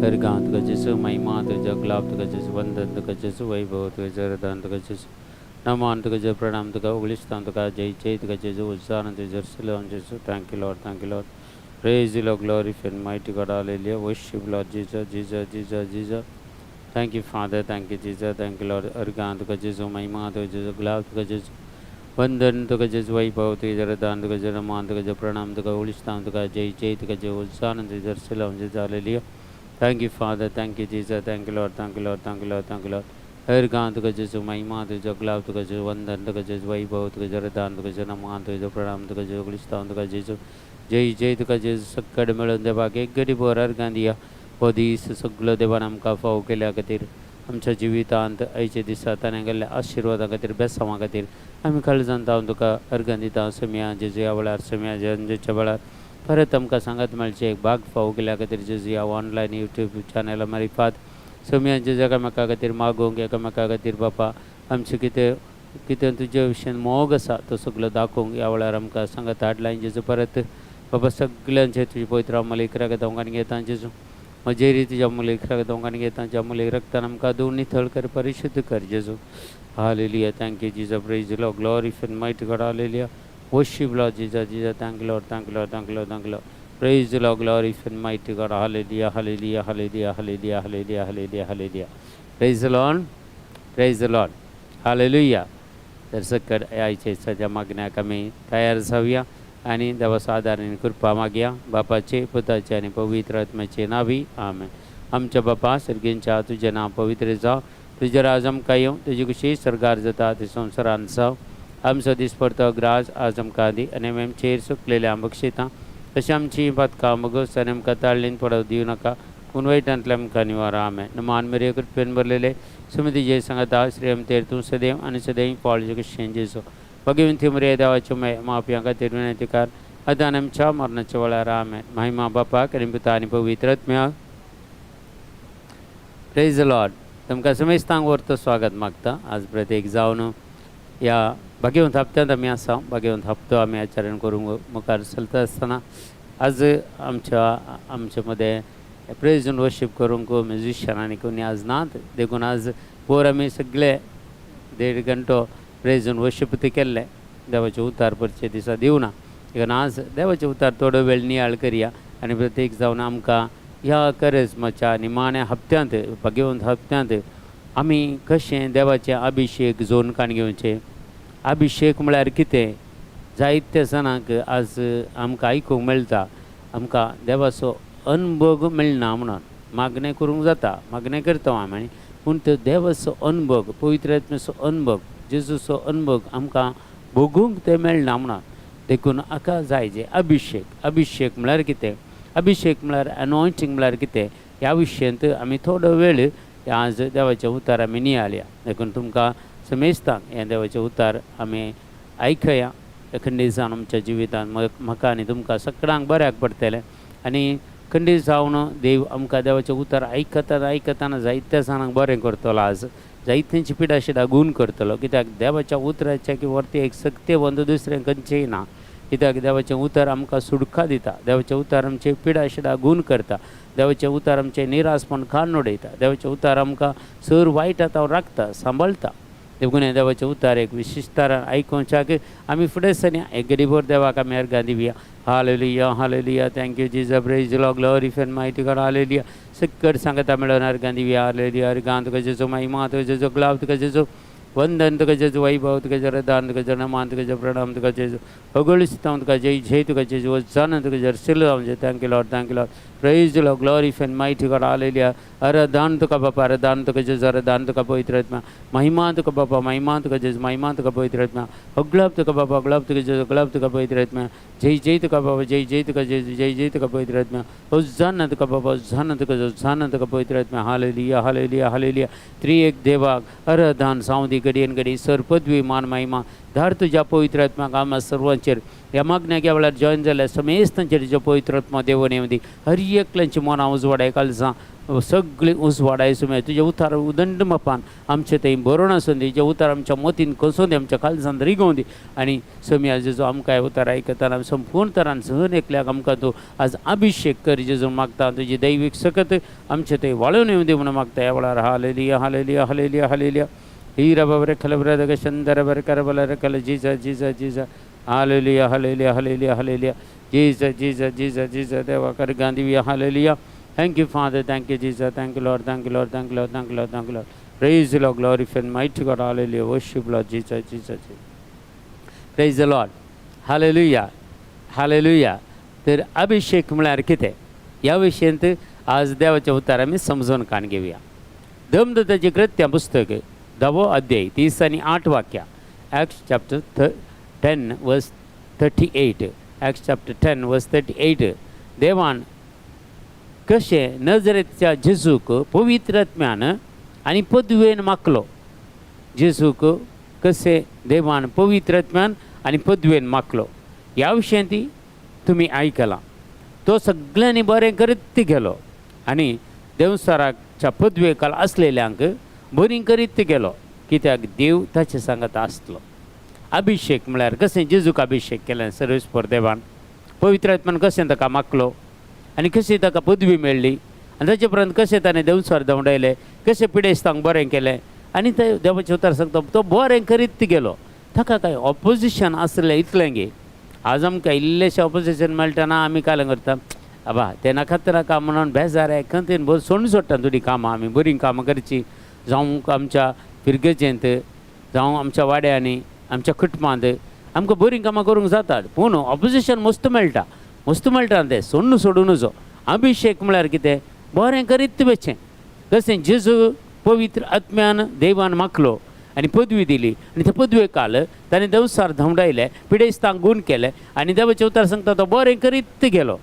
अर्घांत जेसू, महिमा तुझा, गुलाब तुका जेसू, वंदन तुका जेसू, वैभव तुझा, हृदय तुका जेसू, नमान तुका जेसू, प्रणाम तुका, उगलिस्तान तुका, जय जय तुका जेसू, उत्साह तुझा, Ceylon जेसू. Thank you Lord, thank you Lord. Praise you Lord, glory and mighty God, hallelujah. Worship Lord Jesus, Jesus, Jesus, Jesus. Thank you Father, thank you Jesus, thank you Lord. अर्घांत तुका जेसू, महिमा तुझा, गुलाब तुका जेसू, वंदन तुका जेसू, वैभव तुझा, हृदय तुका जेसू, नमान तुका जेसू, प्रणाम तुका, उगलिस्तान तुका, जय जय तुका जेसू, उत्साह तुझा, Ceylon जेसू, hallelujah. Thank you Father, thank you Jesus, thank you Lord, thank you Lord, thank you Lord, thank you Lord. अर्घांत तुका जेसू, महिमा तुझा, गुलाब तुका जेसू, वंदन तुका जेसू, वैभव तुका, हृदय तुका जेसू, नमान तुझा, प्रणाम तुका जेसू, उगलिस्तान तुका जेसू, जय जय तुका जेसू. सक्कड मेळून देवाक एक गडी बोर अर्घां दिया. हो दीस सगळो देवान आमकां फावो केल्या खातीर, आमच्या जिवितांत आयच्या दिसा ताणें केल्ल्या आशिर्वादा खातीर, बेसांवा खातीर आमी काळजान हांव तुका अर्घां दिता. समिया जेजू, ह्या वेळार समिया जेजूच्या वेळार परत आमकां सांगात मेळचें एक भाग फावो केल्या खातीर जेजू, ह्या ऑनलायन यूट्यूब चॅनला मारिफात समिया जेजू एकामेका खातीर मागूंक, एकामेका खातीर बापा आमचें कितें कितें तुजे विशयन मोग आसा तो सगलो दाखोवंक ह्या वेळार आमकां सांगात हाडला जेजू. परत बाबा सगल्यांचे तुजे पवित्र अमूल्य रगत आमकां घेता जेजू, म्हजेरी तुज्या अमूल्य रगत आमकां घेता, ज्या अमूल्य रक्तान आमकां धुवन नितळ कर, परिशुद्ध कर जेजू. Hallelujah. Thank you Jesus. Praise Lord, glory and mighty God, hallelujah. Worship Lord Jesus, Jesus. Thank you Lord, thank you Lord, thank you Lord, thank you Lord. Praise the Lord, glory and mighty God, hallelujah, hallelujah, hallelujah, hallelujah, hallelujah, hallelujah, hallelujah. Praise the Lord, praise the Lord, hallelujah. तर सकट आयचे सध्या मागण्याक आमी तयार जावया आनी देवाचो आदार आनी कृपा मागया. बापाचे, पुताचे आनी पवित्र आत्म्याचे नावी, आमेन. आमच्या बापा सर्गींच्या, तुजें नांव पवित्र जावं, तुजें राज आमकां येवं, तुजी खुशी सर्गार जाता ती संवसारान जावं. आमचो दिसपडतो ग्रास आज आमकां दी आनी आमी आमचेर सुकलेले बक्षिता तशें आमची पातकां मगस आनी आमकां ताळ्ळीन पडोवंक दिवं नाका, पूण वायटांतल्या आमकां निवार. आमेन. मान मेरे कृपेन भरलेले, सुमती जय सांगता, श्रीमतेर तूं सदैव आनी सदैव पावल कशें जेजू. भगवंती मरे, देवाच्यो मे माफियां खातीर विनंती कर, आतां आनी आमच्या मरणाच्या वेळार. आमेन. महिमा बापाक आनी पुता आनी पवित्र आत्म्याक. प्रेज लॉर्ड. तुमकां समेस्तांक व्हरतो स्वागत मागता. आज प्रत्येक जावन ह्या भाग्यवंत हप्त्यांत आमी आसा. भाग्यवंत हप्तो आमी आचरण करूंक मुखार चलता आसतना आज आमच्या आमचे मदें प्रेज एंड वर्शीप करूंक म्युजिशियन आनी कोणी आज नात, देखून आज पोर आमी सगळे देड घंटो प्रेज एंड वर्शीप ते केल्ले. देवाचे उतार परचे दिसा दिवना, देखून आज देवाचे उतार थोडो वेळ नियाळ करया आनी प्रत्येक जावन आमकां ह्या करेज्माच्या निमाण्या हप्त्यांत, भाग्यवंत हप्त्यांत आमी कशें देवाचे अभिशेक जोन काण घेवचें. अभिशेक म्हळ्यार कितें? जायते जाणांक आज आमकां आयकूंक मेळटा, आमकां देवाचो अनभोग मेळना म्हणून. मागणें करूंक जाता, मागणें करता आमी, पूण तो देवाचो अनभोग, पवित्र आत्म्याचो अनभोग, जेजूचो अनभोग आमकां भोगूंक तें मेळना म्हणून. देखून हाका जाय जे अभिशेक. अभिशेक म्हळ्यार कितें? अभिशेक म्हळ्यार अनॉयंटींग म्हळ्यार कितें? ह्या विशयांत आमी थोडो वेळ आज देवाचें उतार आमी नियाळया. देखून तुमकां समेस्तांक हें देवाचें उतार आमी आयकया. खंडीत जावन आमच्या जिवितांत म्हाका आनी तुमकां सगळ्यांक बऱ्याक पडटलें. आनी खंडीत जावन देव आमकां देवाचें उतार आयकतना आयकतना जायत्या जाणांक बरें करतलो. आज जायत्यांची पिडा शिडा गूण करतलो, कित्याक देवाच्या उतराच्या की वरती एक सक्तेवंत दुसरें खंयचेंय ना. कित्याक देवाचें उतर आमकां सुडका दिता, देवाचें उतर आमचें पिडा शिडा गूण करता, देवाचें उतर आमचें निरासपण काडून उडयता, देवाचें उतर आमकां सर वायट आतां राखता, सांबाळटा. देखून देवाचें उतार एक विशिश्ट आयकुच्याक आमी फुडें सरया. एक गरीबोर देवाक आमी अर्गां दिवया. Hallelujah, hallelujah. Thank you Jesus. Praise Lord, glory and mighty God. Hallelujah. सक्कड सांगता मेळोन अर्गां दिवया. हालेलुया. अर्गां तुका जेजू, महिमा तुका जेजू, ग्लाव तुका जेजू, वंदन तुका जेजू, वैभव तुका जेजू, दान तुका जेजू, मान तुका जेजू, प्रणाम तुका जेजू, होगळिस्तांव तुका जय जय तुका जेजू, होजाना तुका जेजू, Siluwa. Thank you Lord, thank you Lord. Praise Lord, glory and mighty God. Hallelujah. आराधन तुका बापा, आराधन तुका जेजू, आराधन तुका पवित्र आत्मा, महिमा तुका बापा, महिमा तुका जेजू, महिमा तुका पवित्र आत्मा, होगळप तुका बापा, होगळप तुका जेजू, होगळप तुका पवित्र आत्मा, जय जय तुका बाबा, जय जय तुका जेजू, जय जय तुका पवित्र आत्मा, होजाना तुका बाबा, होजाना तुका, होजाना तुका पवित्र आत्मा. Hallelujah, hallelujah, hallelujah. त्रिएक देवाक आराधन जावं दी घडयेन घडी, सर पदवी मान महिमा धाड तुज्या पवित्र आत्म्याक आम्हा सर्वांचेर. ह्या मागण्याक ह्या वेळार जॉयन जाल्यार समेस्तांचेर तुज्या पवित्र आत्मा देवून येवं दी. हर एकल्यांची मनां उजवाडाय, कालजां सगळीं उजवाडाय. सुमे तुज्या उतार उदंड मपान आमचे थंय बरोवन आसून दी. तुज्या उतार आमच्या मतीन कसोवन दी, आमच्या कालजान रिगोवन दी. आनी समी जेजो आमकां उतार आयकतना संपूर्ण तरान सहन एकल्याक आमकां तूं आज अभिशेक कर जेजो मागता. तुजी दैवीक सकत आमचे थंय वाळून येवं दी म्हणून मागता ह्या वेळार. Hallelujah, hallelujah, hallelujah, hallelujah. Hira बबर खलब्र शंदर बर करबल रकल. जीजा जीजा जीजा. Hallelujah, hallelujah, hallelujah, hallelujah. जीजा जीजा जीजा जीजा. देवा कर Gandhi. Hallelujah. Thank you Father, thank you Jesus, thank you Lord, thank you Lord, thank you Lord, thank you Lord, thank you Lord. Praise Lord, glory and mighty God. Hallelujah. Worship Lord Jesus, Jesus. Praise the Lord. Hallelujah, hallelujah. तर अभिषेक म्हळ्यार कितें ह्या विशयंत आज देवाच्या उतार आमी समजून काण घेवया. धर्मदूताची कृत्या पुस्तक धावो अध्याय 38 वाक्या. Acts chapter 10 verse 38. Acts chapter 10 verse 38. देवान कशें नजरेच्या जेजूक पवित्र आत्म्यान आनी पदवेन मागलो. जेजूक कशें देवान पवित्र आत्म्यान आनी पदवेन मागलो ह्या विशयान ती तुमी आयकलां. तो सगळ्यांनी बरें करीत गेलो आनी देंवचाराच्या पदवे खाल आसलेल्यांक बरी करीत गेलो, कित्याक देव ताचे सांगत आसलो. अभिषेक म्हळ्यार कशें जेजूक अभिषेक केलें सर्वेस्पर देवान, पवित्र आत्मान कशें ताका मागलो आनी कशी ताका पदवी मेळ्ळी आनी ताचे उपरांत कशें ताणें देंवचार धांवडायले, कशें पिडेस्तांक बरें केलें. आनी ते देवाचें उतर सांगता, तो बरें करीत गेलो. ताका कांय ऑपोजिशन आसलें इतलें गे. आज आमकां इल्लेशें ऑपोजिशन मेळटना आमी कांय करता, आबा तें नाका नाका म्हणून बेजार खंतीन बरें सोडून सोडटा थोडीं कामां. आमी बरीं कामां करचीं, जावं आमच्या फिरगजेंत, जावं आमच्या वाड्यांनी, आमच्या कुटुंबांत आमकां बरीं कामां करूंक जातात, पूण ऑपोजिशन मस्त मेळटा, मस्त मेळटा तें सोडून सोडून. अभिषेक म्हळ्यार कितें? बरें करीत वचचें. कशें जेजू पवित्र आत्म्यान देवान मागलो आनी पदवी दिली आनी त्या पदवे काल ताणें देंवचार धांवडायले, पिडेस्तांक गूण केले आनी देवाचें उतर सांगता, तो बरें करीत गेलो.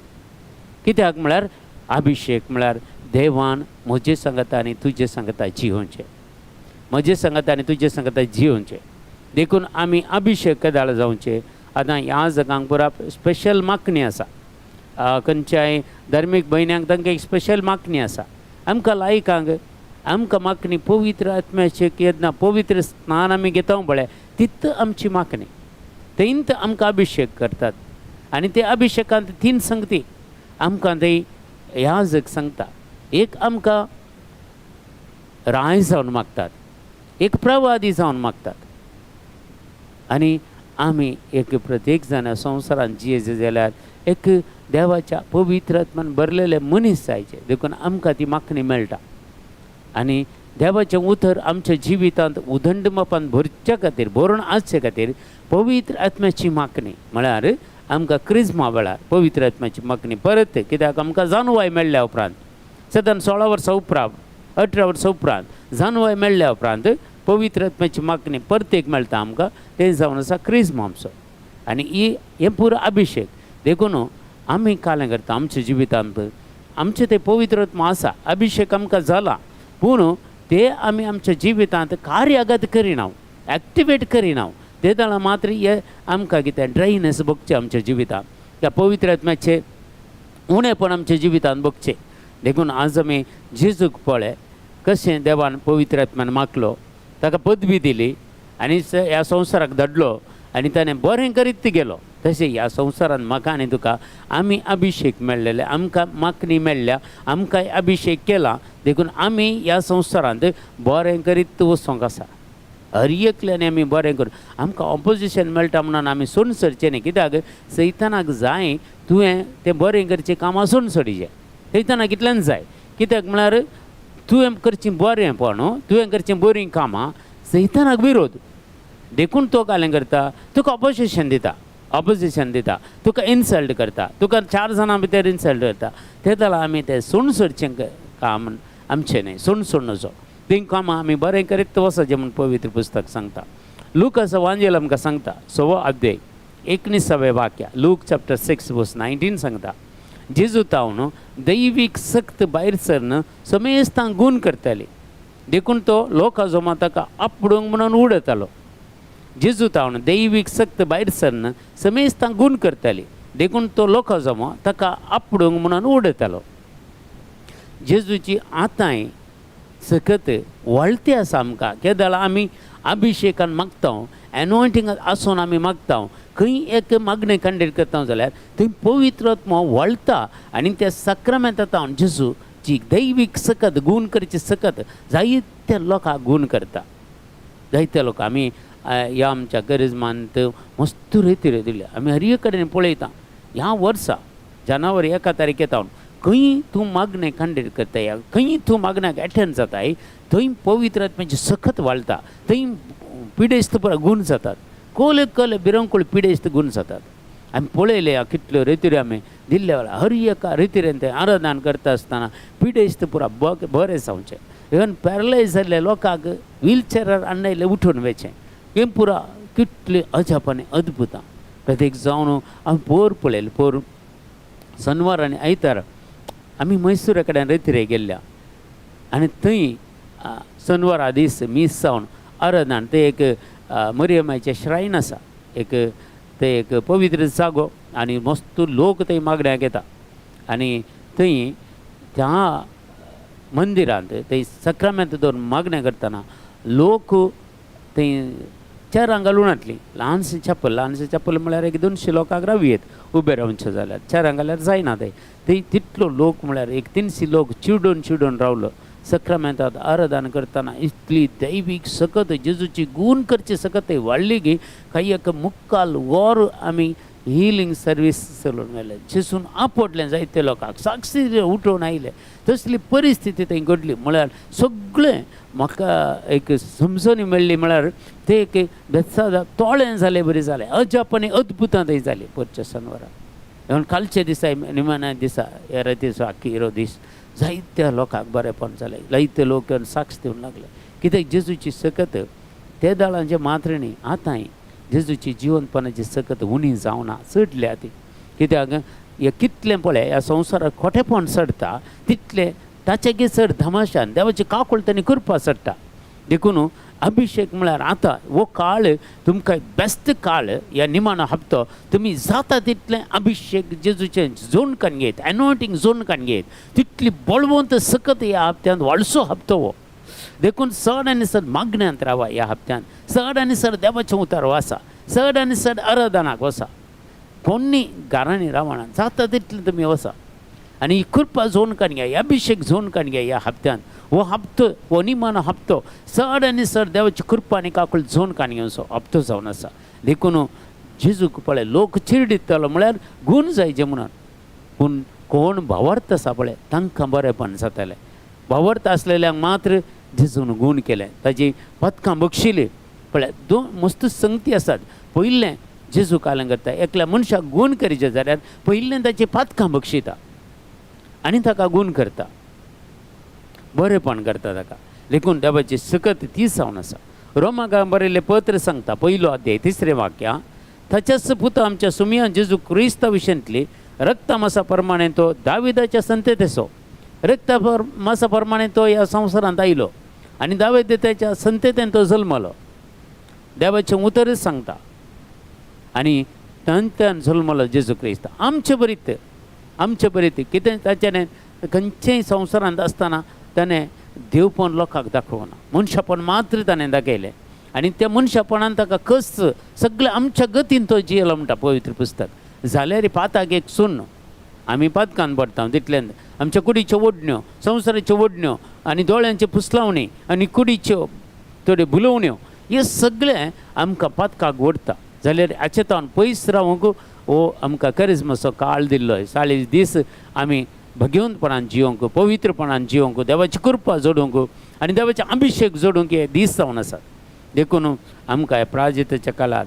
कित्याक म्हळ्यार अभिषेक म्हळ्यार देवान म्हजे सांगता आनी तुजे सांगता जियोवचें, म्हजे सांगता आनी तुजे सांगता जियोवचें. देखून आमी अभिषेक केदाळ जावचे. आतां ह्या जगांक पुरा स्पेशल मागणी आसा. खंयच्याय धार्मीक भयण्यांक तांकां एक स्पेशल मागणी आसा. आमकां लायकांक आमकां मागणी पवित्र आत्म्याचे केन्ना पवित्र स्नान आमी घेता पळय, तित आमची मागणी, थंयत आमकां अभिषेक करतात. आनी ते अभिषेकांत तीन संगती आमकां थंय ह्या जग सांगता. एक आमकां राय जावन मागतात, एक प्रवादी जावन मागतात. आनी आमी एक प्रत्येक जाण संवसारांत जियेचे जाल्यार एक देवाच्या पवित्र आत्मान भरलेले मनीस जायचे. देखून आमकां ती मागणी मेळटा. आनी देवाचें उतर आमच्या जिवितांत उदंड मापान भरच्या खातीर, भरून आसचे खातीर पवित्र आत्म्याची मागणी म्हळ्यार आमकां क्रिज्मा वेळार पवित्र आत्म्याची मागणी परत, कित्याक आमकां जाणवाय मेळ्ळ्या उपरांत, सादारण 16 वर्सां उपरांत, 18 वर्सां उपरांत जाणवाय मेळ्ळ्या उपरांत पवित्र आत्म्याची मागणी परत एक मेळटा आमकां. तें जावन आसा क्रिज्मा आमचो आनी ही हें पुरो अभिषेक. देखून आमी कालें करता आमच्या जिवितांत आमचें तें पवित्र आत्मा आसा, अभिषेक आमकां जाला, पूण ते आमी आमच्या जिवितांत कार्यागत करिना, एक्टिवेट करिना. ते जाणां मात्र हे आमकां कितें ड्रायनेस भोगचें आमच्या जिवितांत, त्या पवित्र आत्म्याचें उणेपण आमच्या जिवितांत भोगचें. देखून आज आमी जेजूक पळय, कशें देवान पवित्र आत्म्यान मागलो, ताका पदवी दिली आनी ह्या संवसाराक धाडलो आनी ताणें बरें करीत गेलो. तशें ह्या संवसारांत म्हाका आनी तुका आमी अभिषेक मेळ्ळेले, आमकां मागणी मेळ्ळ्या, आमकां अभिषेक केला. देखून आमी ह्या संवसारांत बरें करीत वचोंक आसा. हर एकल्यान आमी बरें करूं. आमकां ऑपोजिशन मेळटा म्हणून आमी सोडून सरचें न्ही, कित्याक सैतानाक जाय तुवें तें बरें करचें कामां सोडून सोडीचें. सैतानाक इतल्यान जाय, कित्याक म्हळ्यार तुवें करचीं बरेंपण, तुवें करचीं बरीं कामां सैतानाक विरोध, देखून तो कालें करता, तुका ऑपोजिशन दिता, ऑपोजिशन दिता, तुका इन्सल्ट करता, तुका 4 जाणां भितर इन्सल्ट करता. ते जाल्यार आमी तें सोडून सोडचें काम आमचें न्ही, सोडून सोडनचो तीं कामां आमी बरें करीत वचचें म्हूण पवित्र पुस्तक सांगता. लूकाचो वांजेल आमकां सांगता 6वो अध्याय 19वें वाक्य, लूक चॅप्टर 6 वर्स 19 सांगता, जेजू तावन दैवीक सक्त भायर सरन समेस्तांक गूण करताली, देखून तो लोकां जमा ताका आपडूंक म्हणून उडयतालो. जेजू तावन दैवीक सक्त भायर सरन समेस्तांक गूण करताली, देखून तो लोकां जमा ताका आपडूंक म्हणून उडयतालो. जेजूची आतांय सकत वळती आसा आमकां. केदळ आमी अभिशेकान मागता, एनॉयंटींग आसून आमी मागता, खंय एक मागणें कंडक्ट करता जाल्यार थंय पवित्र आत्मो वळता आनी त्या सक्रामेंता तावन जेजूची दैवीक सकत गूण करची सकत जायत्या लोकांक गूण करता. जायत्या लोक आमी ह्या आमच्या करिज्मांत मस्त रेती दिल्या आमी हर एक कडेन पळयता. ह्या वर्सा जानेवारी 1 तारखे तावन खंय तूं मागणें कंडक्ट करताय, खंय तूं मागण्याक एटेंड जाताय, थंय पवित्र आत्म्याची सखत वाळटा, थंय पिडेस्त पुरा गूण जातात, कोले कोले बिरंकूळ पिडेस्त गूण जातात. आमी पळयले कितल्यो रेतिऱ्यो आमी दिल्ल्या वेळार हर एका रेतिरेन ते आराधन करता आसतना पिडेस्त पुरा बरें जावचें. इवन पॅरलायज जाल्ले लोकांक व्हीलचेरार हाडले उठून वचें, हें पुरा कितले अजाप आनी अद्भुतां. प्रत्येक जावन आमी पोर पळयलें, पोर शनवार आनी आयतार आमी मैसूरा कडेन रेतिरे गेल्ल्या आनी थंय शनवारा दीस मीस जावन आराधन, तें एक मरियमाचें श्रायन आसा, एक तें एक पवित्र जागो आनी मस्त लोक थंय मागण्याक येता आनी थंय त्या मंदिरांत थंय सक्रामेंत दवरून मागणें करतना लोक थंय चेरां घालून हाडली, ल्हानशें चॅपल, ल्हानशें चॅपल म्हळ्यार एक 200 लोकांक रावयेत उबे रावचें जाल्यार, चेरां घाल्यार जायना थंय. थंय तितलो लोक म्हळ्यार एक 300 लोक चिडून चिडून रावलो. सक्रामेंतात आराधन करतना इतली दैवीक सकत जेजूची गूण करची सकत थंय वाडली की कांय एक मुक्काल वर आमी हिलींग सर्वीस चलोवन व्हेलें. जेजून आपडलें जायते लोकांक, साक्षी उठोवन आयले, तसली परिस्थिती थंय घडली. म्हळ्यार सगळें म्हाका एक समजणी मेळ्ळी, म्हळ्यार ते एक बेत्सादा तोळें जालें बरी जालें, अजाप आनी अद्भुतां थंय जालीं पोरच्या शनवारा. इवन कालच्या दिसा निमाण्या दिसा ह्या रातीचो आखिरो दीस जायत्या लोकांक बरेंपण जालें, जायते लोक येवन साक्ष दिवंक लागले. कित्याक जेजूची सकत ते दळांचे मात्र न्ही, आतांय जेजूची जिवनपणाची सकत उणी जावना, चडल्या ती. कित्याक हे कितलें पळय ह्या संवसाराक खोटेपण चडटा तितलें ताच्याकी चड धमाशान देवाची काकूळ तांणी कृपा चडटा. देखून अभिशेक म्हळ्यार आतां हो काळ तुमकां बेस्ट काळ, ह्या निमाणो हप्तो तुमी जाता तितलें अभिशेक जेजूचें जोन काडून घेत, एनॉयंटींग जोन काडून घेत, तितली बळवंत सकत ह्या हप्त्यांत वाळसो हप्तो हो. देखून चड आनी चड मागण्यांत रावा ह्या हप्त्यांत, चड आनी चड देवाचें उतर वाचा, चड आनी चड आराधनाक वचा, कोणी घरांनी रावना, जाता तितलें तुमी वचा आनी ही कृपा झोन काडून घ्या, अभिशेक झोन काडून घ्या ह्या हप्त्यांत. हो हप्तो हो निमाणो हप्तो चड आनी चड देवाची कृपा आनी काकूळ झोन काडून घेवचो हप्तो जावन आसा. देखून जेजूक पळय लोक चिरडितलो म्हळ्यार गूण जायचे म्हणून, पूण कोण भावार्थ आसा पळय तांकां बरेंपण जातालें. भावार्थ आसलेल्यांक मात्र जेजून गूण केलें, ताजी पदकां बक्षिली. पळय दोन मस्त संगती आसात. पयलें जेजू कालें करता एकल्या मनशाक गूण करीचें जाल्यार पयलें ताची पातकां बक्षिता आनी ताका गूण करता, बरेंपण करता ताका. देखून देवाची सकत ती जावन आसा. रोमाक बरयल्लें पत्र सांगता 1 अध्याय 3 वाक्या, ताच्याच पुता आमच्या सुमया जेजू क्रिस्ता विशयांतली रक्तमासा प्रमाणे तो दाविदाच्या संतेतेचो, रक्ता मासा प्रमाणे तो ह्या संवसारांत आयलो आनी दाविदाच्या संतेतेन तो जल्मलो. देवाचें उतरच सांगता आनी तांच्यान जल्मलो जेजू क्रिस्त आमचे बरीत, आमचे बरीत कितें ताच्याने खंयचेय संवसारांत आसतना ताणें देवपण लोकांक दाखोवना, मनशापण मात्र ताणें दाखयलें आनी त्या मनशापणान ताका कस सगळें आमच्या गतीन तो जियेलो म्हणटा पवित्र पुस्तक. जाल्यार पाताक एक सुन्न आमी पातकान पडटा तितल्यान आमच्या कुडीच्यो ओडण्यो, संवसाराच्यो ओडण्यो आनी दोळ्यांच्यो पुसलावणी आनी कुडीच्यो थोड्यो भुलोवण्यो हें सगळें आमकां पातकाक ओडटा. जाल्यार हाचे तावन पयस रावंक हो आमकां करिज्माचो काळ दिल्लो. 40 दीस आमी भगवंतपणान जिवंक, पवित्रपणान जिवंक, देवाची कृपा जोडूंक आनी देवाचे अभिशेक जोडूंक हे दीस जावन आसात. देखून आमकां ह्या प्राजिताच्या काळार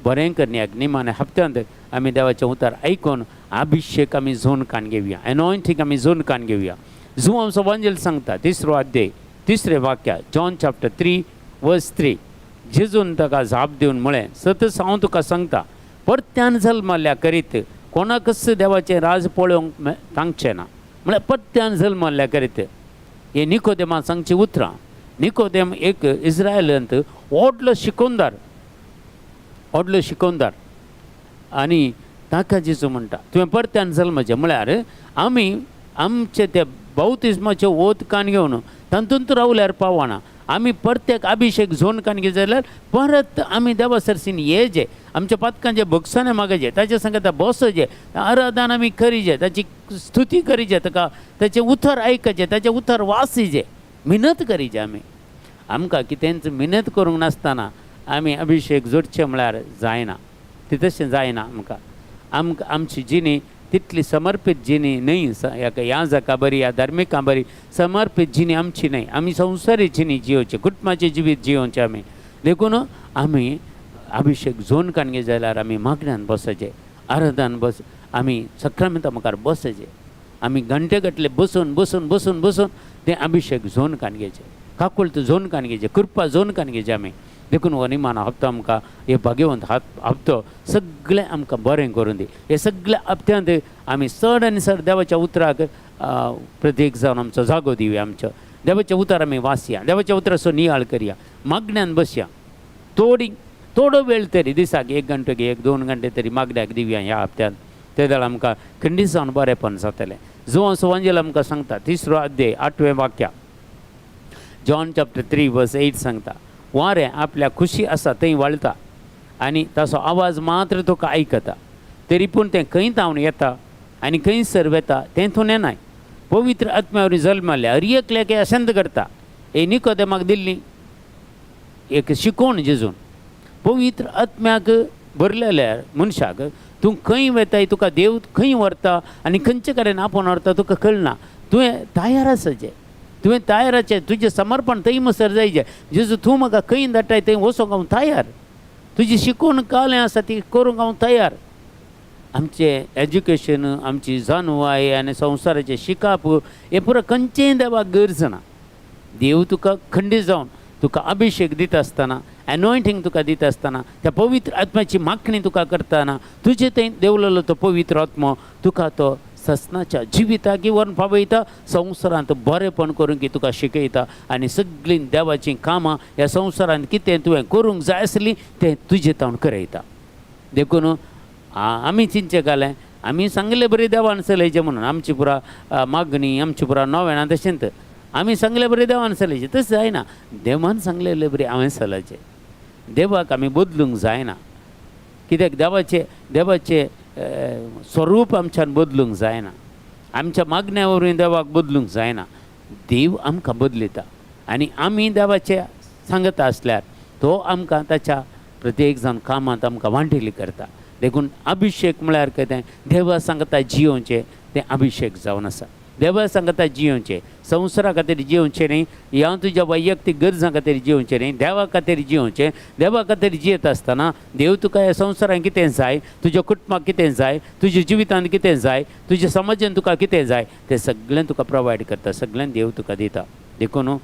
बरें करण्याक निमाण्या हप्त्यांत आमी देवाचें उतर आयकून अभिशेक आमी झोन कान घेवया, एनॉयंटींग आमी झोन कान घेवया. जुवांचो वांजेल सांगता 3रो अध्याय 3रें वाक्य, जॉन चॅप्टर 3 वर्स 3. जेजून ताका जाप दिवन म्हळें, सतच हांव तुका सांगता, परत्यान जल्मल्या करीत कोणाकच देवाचें राज पळोवंक तांगचें ना. म्हळ्यार परत्यान जल्मल्या करीत. हे निकोदेमान सांगची उतरां. निकोदेम एक इस्रायलांत व्हडलो शिकोवदार, व्हडलो शिकोवदार, आनी ताका जेजू म्हणटा तुवें परत्यान जल्माचें. म्हळ्यार आमी आमचे ते बौतिज्माचे ओत कान घेवन तातूंत रावल्यार पावना. आमी परत्याक अभिशेक झोन कान घेत जाल्यार परत आमी देवा सरसीन येजे, आमच्या पातकांचे भोगसाणे मागचे, ताच्या सांगता बसचे, आराधन आमी करीजे, ताची स्तुती करीजे, ताका ताचें उतर आयकचें, ताचें उतर वासीजे, मिनत करीजे. आमी आमकां कितेंच मिनत करूंक नासतना आमी अभिशेक जोडचें म्हळ्यार जायना, ती तशें जायना. आमकां आमकां आमची जिणी तितली समर्पीत जिणी न्हय, ह्या जाका बरी, ह्या धार्मिकां बरी समर्पीत जिणी आमची न्हय. आमी संवसारी जिणी जियोवचे, कुटुंबाचें जिवीत जियोवचें आमी. देखून आमी अभिशेक झोन काणगे जाल्यार आमी मागण्यान बसचें, आराधन बस, आमी सक्रामेंता मुखार बसचें, आमी घंटे घातले बसून बसून बसून बसून तें अभिशेक झोन काणगेचें, काकुळट झोन काणगेचें, कृपा झोन काणगेचें आमी. देखून हो निमाणो हप्तो आमकां हे भाग्यवंत हप्तो सगळें आमकां बरें करून दी. हे सगळ्या हप्त्यांत आमी चड आनी चड देवाच्या उतराक प्रतीक जावन आमचो जागो दिवया. आमचो देवाचें उतर आमी वाचया, देवाच्या उतराचो नियाळ करया, मागण्यान बसया, थोडो वेळ तरी दिसाक 1 घंटो 1-2 घंटे तरी मागण्याक दिवया ह्या हप्त्यांत. ते जाल्यार आमकां खंडीत जावन बरेंपण जातलें. जुवांचो वांजेल आमकां सांगता 3रो अध्याय 8वें वाक्य, जॉन चॅप्टर 3 वर्स 8 सांगता, वारें आपल्या खुशी आसा थंय वळटा आनी ताचो आवाज मात्र तुका आयकता, तरी पूण तें खंय धांवन येता आनी खंयसर वेता तें तूं नेनाय. पवित्र आत्म्या वरवीं जल्मल्ल्या हर एकल्याक अशेंत करता. हे निकोदेमाक दिल्ली एक शिकोवण जेजून, पवित्र आत्म्याक भरलेल्या मनशाक तूं खंय वेताय, तुका देव खंय व्हरता आनी खंयचे कडेन आपोवन व्हरता तुका कळना. तुवें तयार आसचें, तुवें तयार आसचें, तुजें समर्पण थंय मसर जायचें. जेजू तूं म्हाका खंय धाडटाय थंय वचोंक हांव तयार, तुजी शिकोवण कालें आसा ती करूंक हांव तयार. आमचें एज्युकेशन, आमची जाणवाय आनी संवसाराचें शिकप हें पुरो खंयचेंय देवाक गरज ना. देव तुका खंडीत जावन तुका अभिशेक दिता आसतना, एनॉयंटींग तुका दिता आसतना, त्या पवित्र आत्म्याची मागणी तुका करतना, तुजे थंय देवलेलो तो पवित्र आत्मो तुका तो ससनाच्या जिविताक व्हरून पावयता, संवसारांत बरेंपण करूंक तुका शिकयता आनी सगळीं देवाचीं कामां ह्या संवसारांत कितें तुवें करूंक जाय आसलीं तें तुजें तावन करयता. देखून आमी चिंतचें घालें, आमी सांगले बरी देवान चलयचें म्हणून आमची पुरा मागणी, आमची पुरा नोवेणां तशेंच आमी सांगले बरी देवान चलयचें, तशें जायना. देवान सांगलेले बरी हांवें चलयचें, देवाक आमी बदलूंक जायना. कित्याक देवाचें देवाचें स्वरूप आमच्यान बदलूंक जायना, आमच्या मागण्या वरवीं देवाक बदलूंक जायना. देव आमकां बदलिता आनी आमी देवाचे सांगता आसल्यार तो आमकां ताच्या प्रत्येक जावन कामांत आमकां वांटेली करता. देखून अभिशेक म्हळ्यार कितें, देवा सांगता जियोवचें तें अभिशेक जावन आसा. देवा सांगता जियोवचें, संवसारा खातीर जियोवचें न्ही, ह्या तुज्या वैयक्तीक गरजां खातीर जियोवचें न्ही, देवा खातीर जियोवचें. देवा खातीर जियेत आसतना देव तुका ह्या संवसारांत कितें जाय, तुज्या कुटुंबाक कितें जाय, तुज्या जिवितांत कितें जाय, तुज्या समाजान तुका कितें जाय तें सगळें तुका प्रोवायड करता, सगळें देव तुका दिता. देखून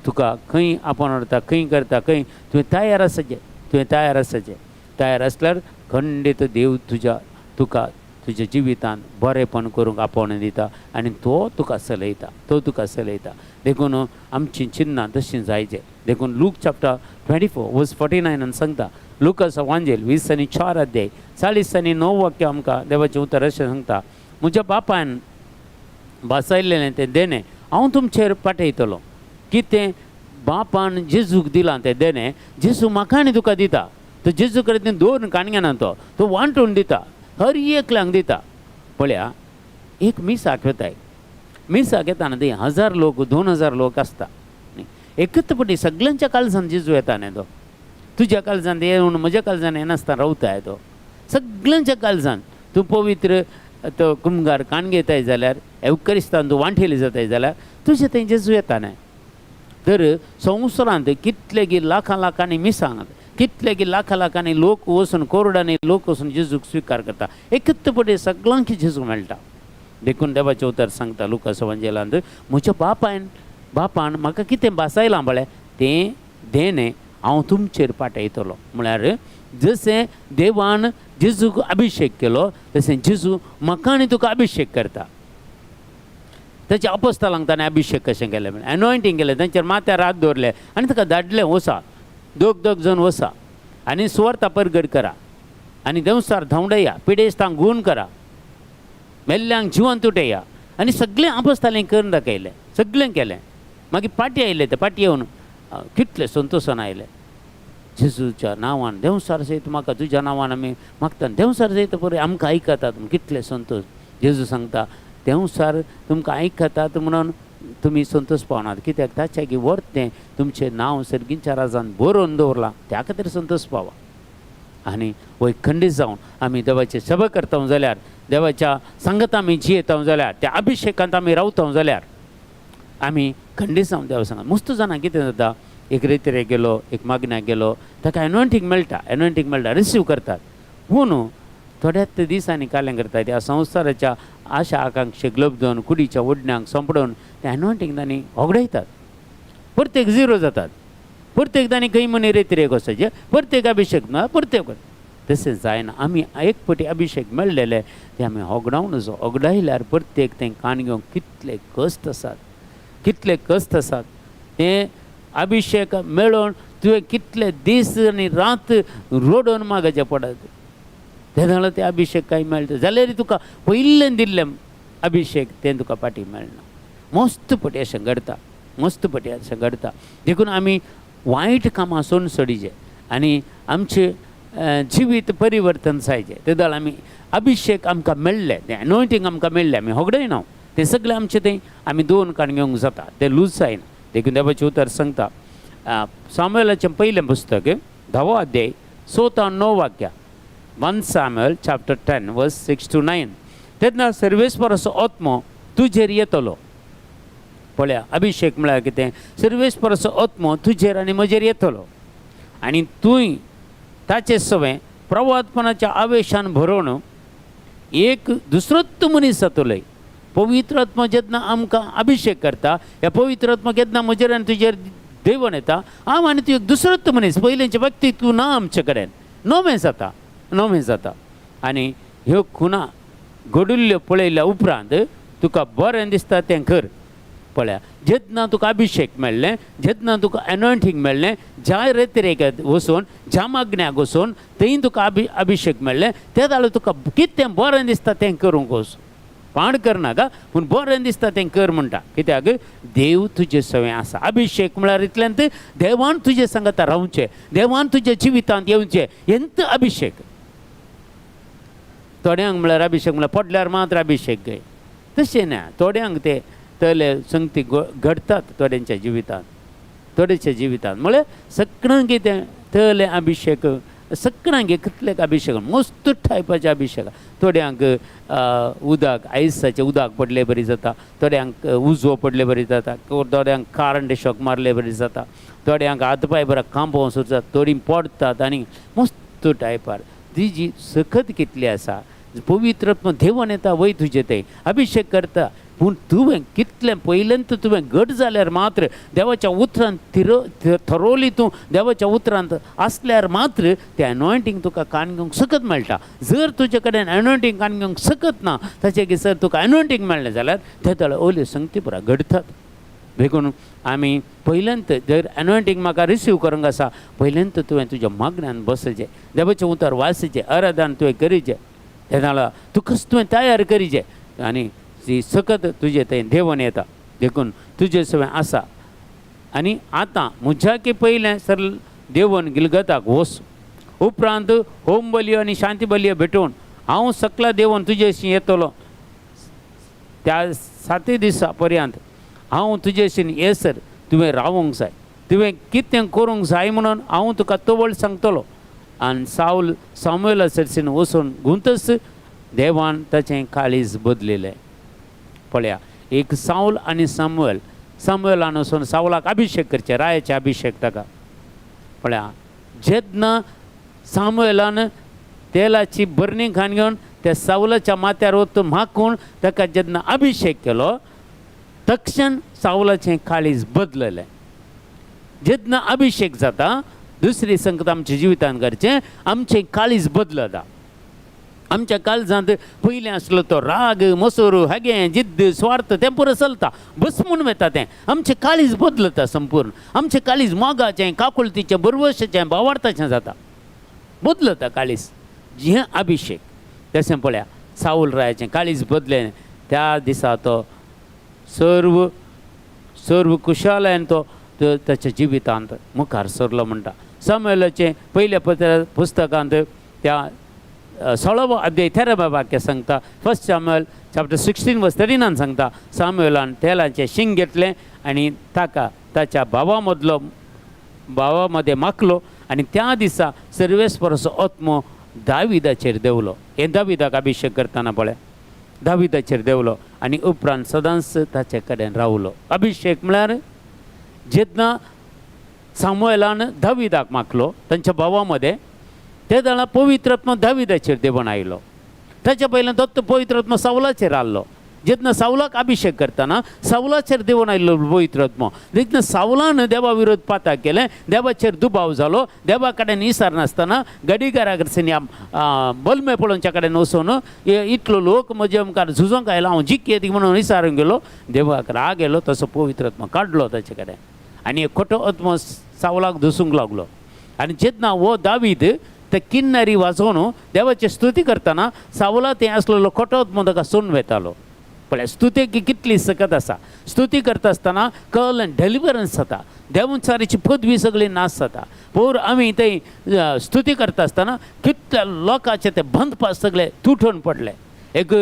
तुका खंय आपोवन व्हरता, खंय करता, खंय तुवें तयार आसचें, तुवें तयार आसचें. तयार आसल्यार खंडीत देव तुज्या तुका तुज्या जिवितांत बरेंपण करूंक आपोवणें दिता आनी तो तुका चलयता, तो तुका चलयता. देखून आमचीं चिन्नां तशीं जायचे. देखून लूक चॅप्टर 24 वर्स 49 सांगता, लुकास वांजेल 24 अध्याय 49 वाक्य आमकां देवाचें उतर अशें सांगता, म्हज्या बापायन भासायल्लें तें देणें हांव तुमचेर पाठयतलो. कितें बापान जेजूक दिलां तें देणें जेजू म्हाका आनी तुका दिता. तो जेजू कडेन दोन काणग्यां तो तो वांटून दिता, हर एकल्यांक दिता. पळया एक मिसाक वेताय, मिसाक येताना ती 1000 लोक 2000 लोक आसता, एकच पटी सगळ्यांच्या काळजान जेजू येता न्ही तो. तुज्या काळजान येवन म्हज्या काळजान येनासतना रावताय तो सगळ्यांच्या काळजान. तूं पवित्र तो कुमगार काण घेताय जाल्यार, एवकरिस्तान तूं वांठेली जाताय जाल्यार तुजें थंय जेजू येता न्हय. तर संवसारांत कितले गी लाखां लाखांनी मिसांग, कितले गी लाखां लाखांनी लोक वचून, कोरडांनी लोक वचून जेजूक स्विकार करता. एकच पटे सगळ्यांक जेजू मेळटा. देखून देवाचें उतर सांगता लुकास वांजेलांत, म्हज्या बापान म्हाका कितें भासायलां पळय तें देणें हांव तुमचेर पाठयतलो. म्हळ्यार जशें देवान जेजूक अभिशेक केलो तशें जेजू म्हाका आनी तुका अभिशेक करता. ताच्या अपोस्तालांक ताणें अभिशेक कशें केलें म्हळ्यार एनॉयंटींग केलें, तांचेर माथ्यार हात दवरले आनी ताका धाडलें, वसा दोग दोग जावन वसा आनी सुवार्ता परगट करा आनी देंवसार धांवडया, पिडेस्तांक गूण करा, मेल्ल्यांक जिवंत उठया. आनी सगळें अपोस्तालें करून दाखयलें, सगळें केलें. मागीर पाटी आयले, ते पाटी येवन कितले संतोशान आयले, जेजूच्या नांवान देंवसार सयत म्हाका तुज्या नांवान आमी मागता, देंवसार सयत पळय आमकां आयकतात, कितले संतोश. जेजू सांगता देंवसार तुमकां आयकतात म्हणून तुमी संतोश पावनात, कित्याक ताच्या की वर्तें तुमचें नांव सर्गींच्या राजान बरोवन दवरलां, त्या खातीर संतोश पावा. आनी वय खंडीत जावन आमी देवाचे सभा करता जाल्यार, देवाच्या सांगता आमी जियेता जाल्यार, त्या अभिशेकांत आमी रावता जाल्यार आमी खंडीत जावन देवा सांगा. मस्त जाणां कितें जाता, एक रेतरे गेलो, एक मागण्याक गेलो, ताका एनॉयंटींग मेळटा, एनॉयंटींग मेळटा, रिसीव करतात. पूण थोड्याच दिसांनी कालें करतात, ह्या संवसाराच्या आशा आकांक्षेक लब्दून कुडीच्या ओडण्यांक सोंपडून ते एनॉयंटींग तांणी होगडायतात. प्रत्येक झिरो जातात, प्रत्येक तांणी खंय म्हणी रेतरेक वचपाचें, प्रत्येक अभिशेक ना, प्रत्येक तशें जायना. आमी एक पटी अभिशेक मेळ्ळेले ते आमी होगडावन होगडायल्यार प्रत्येक तें कान घेवंक कितले कश्ट आसात, कितले कश्ट आसात. तें अभिशेक मेळोवन तुवें कितले दीस आनी रात रोडोवन मागचें पडत, तेन्ना ते अभिशेक कांय मेळटा जाल्यार तुका पयलें दिल्लें अभिशेक तें तुका फाटीं मेळना. मस्त पटी अशें घडता, मस्त पटी अशें घडता. देखून आमी वायट कामां सोडून सोडीचें आनी आमचें जिवीत परिवर्तन जायचें. ते जाल्यार आमी अभिशेक आमकां मेळ्ळें, तें एनॉयंटींग आमकां मेळ्ळें, आमी होगडायना तें सगळें आमचें, तें आमी दोन काण घेवंक जाता, तें लूज जायना. देखून देवाचें उतर सांगता सामुएलाचें पयलें पुस्तक 10वो अध्याय 6 ते 9 वाक्या, 1 Samuel chapter 10 verse 6 to 9. तेन्ना सर्वेस्पराचो आत्मो तुजेर येतलो. पळया अभिशेक म्हळ्यार कितें, सर्वेस्पराचो आत्मो तुजेर आनी म्हजेर येतलो आनी तूंय ताचे सवें प्रवादपणाच्या आवेशान भरोवन एक दुसरोच मनीस जातलोय. पवित्र आत्मा जेन्ना आमकां अभिशेक करता, ह्या पवित्र आत्मा केन्ना म्हजेर आनी तुजेर देवण येता, हांव आनी तूं एक दुसरोच मनीस, पयलींचे व्यक्तित्व ना आमचे कडेन, नवें जाता, नवें जाता. आनी ह्यो खुणा घडिल्ल्यो पळयल्या उपरांत तुका बरें दिसता तें कर. पळया जेन्ना तुका अभिशेक मेळ्ळें, जेन्ना तुका एनॉयंटींग मेळ्ळें, ज्या रेतरेक वचून ज्या मागण्याक वचून थंय तुका अभिशेक मेळ्ळें, ते जाल्यार तुका कितें बरें दिसता तें करूंक वच, पाड करनाका पूण बरें दिसता तें कर म्हणटा. कित्याक देव तुजे सवें आसा. अभिशेक म्हळ्यार इतल्यान देवान तुजे सांगता रावचें, देवान तुज्या जिवितांत येवचें, हेंच अभिशेक. थोड्यांक म्हळ्यार अभिशेक म्हळ्यार पडल्यार मात्र अभिशेक गय, तशें ना. थोड्यांक ते तले संगती घडटात थोड्यांच्या जिवितांत, थोड्याच्या जिवितांत म्हळ्यार सगळ्यांक तें तले अभिशेक, सगळ्यांक कितले अभिशेक, मस्त टायपाचे अभिशेक. थोड्यांक उदक आयसाचें उदक पडले बरी जाता, थोड्यांक उजो पडले बरी जाता, थोड्यांक करंट शॉक मारले बरी जाता, थोड्यांक हात पांय बरो कांपोवंक सुद्दां थोडीं पडटात आनी मस्त टायपार. ती जी सखत कितली आसा, पवित्र देवन येता वय तुजे ते अभिशेक करता, पूण तुवें कितलें पयल्यान तुवें घट जाल्यार मात्र देवाच्या उतरान थरोवली तूं देवाच्या उतरांत आसल्यार मात्र तें एनॉयंटींग तुका कान घेवंक सकत मेळटा. जर तुजे कडेन एनॉयंटींग कान घेवंक सकत ना, ताचे की सर तुका एनॉयंटींग मेळ्ळें जाल्यार ते तळे ओल्यो संगती पुरा घडटात. देखून आमी पयल्यांत जर एनॉयंटींग म्हाका रिसीव करूंक आसा, पयल्यांत तुवें तुज्या मागण्यान बसचें, देवाचें उतर वाचचें, आराधन तुवें करीचें, तेन्ना तुकाच तुवें तयार करीचें आनी ती सकत तुजें थंय देवन येता. देखून तुजें सगळें आसा. आनी आतां म्हज्याकी पयलें सर देवन गिलगताक वच, उपरांत होम बलयो आनी शांती बलयो भेटोवन हांव सकला देवन तुजेशी येतलो. त्या सातय दिसा पर्यंत हांव तुजेशीन येसर तुवें रावोंक जाय. तुवें कितें करूंक जाय म्हणून हांव तुका तवळ सांगतलो. आनी सावल सामुएला सरसीन वचून गुंतच देवान ताचें काळीज बदलिलें. पळया, एक सावल आनी सामुएल. सामुएलान वचून सावलाक अभिशेक करचें, रायाचे अभिशेक ताका. पळया, जेन्ना सामुएलान तेलाची बरणी खाण घेवन त्या सावलाच्या माथ्यार वतून माखून ताका जेन्ना अभिशेक केलो, तक्षण सावलाचें काळीज बदललें. जेन्ना अभिशेक जाता, दुसरी संगत आमच्या जिवितांत करचें, आमचें काळीज बदलता. आमच्या काळजांत पयलें आसलो तो राग, मसूर, हागें, जिद्द, स्वार्थ, तें पुरो चलता, बस म्हूण वता तें. आमचें काळीज बदलता संपूर्ण. आमचें काळीज मोगाचें, काकुळतीचें, बरवशाचें, भावार्थाचें जाता. बदलता काळीज हें अभिशेक. तशें पळया, सावल रायाचें काळीज बदलें. त्या दिसा तो सर्व सर्व कुशालायन तो ताच्या जिवितांत मुखार सरलो म्हणटा. सामुएलाचें पयल्या पत्र पुस्तकांत त्या 16वो अध्याय 13व्या वाक्य सांगता. First Samuel chapter 16 verse 39 सांगता, सामुएलान तेलाचें शिंग घेतलें आनी ताका ताच्या भावा मदलो भावा मदें माखलो आनी त्या दिसा सर्वेस्पराचो आत्मो दाविदाचेर देंवलो. हें दाविदाक अभिशेक करतना पळय, दाविदाचेर देंवलो आनी उपरांत सदांच ताचे कडेन रावलो. अभिशेक म्हळ्यार जेन्ना सामुएलान दाविदाक माखलो तांच्या भावा मदें, ते जाणा पवित्र आत्मा दाविदाचेर देंवन आयलो. ताच्या पयल्यान दत्त पवित्र आत्मा सावलाचेर आसलो. जेन्ना सावलाक अभिशेक करतना सावलाचेर देंवन आयिल्लो पवित्र आत्मो, जेन्ना सावलान देवा विरोध पाता केलें, देवाचेर दुबाव जालो, देवा कडेन विचार नासतना गडीगारा कडच्यान ह्या बलमे पळोवच्या कडेन वचून, इतलो लोक म्हजे मुखार झुजोंक आयलो, हांव जिखयेत म्हणून विचारूंक गेलो, देवाक राग येयलो, तसो पवित्र आत्मा काडलो ताचे कडेन आनी एक खोटो आत्मो सावलाक दसूंक लागलो. आनी जेन्ना हो दावीद ते किन्नरी वाजोवन देवाची स्तुती करतना सावला तें आसलेलो खोटो आत्मो ताका सोडून वेतालो. पळय, स्तुतेक कितली सकत आसा. स्तुती करता आसतना कल डेलिवरन्स जाता, देवचारीची पदवी सगळी नाश जाता. पोर आमी थंय स्तुती करता आसतना कितल्या लोकांचे ते बंदपास सगळे तुटून पडले. एक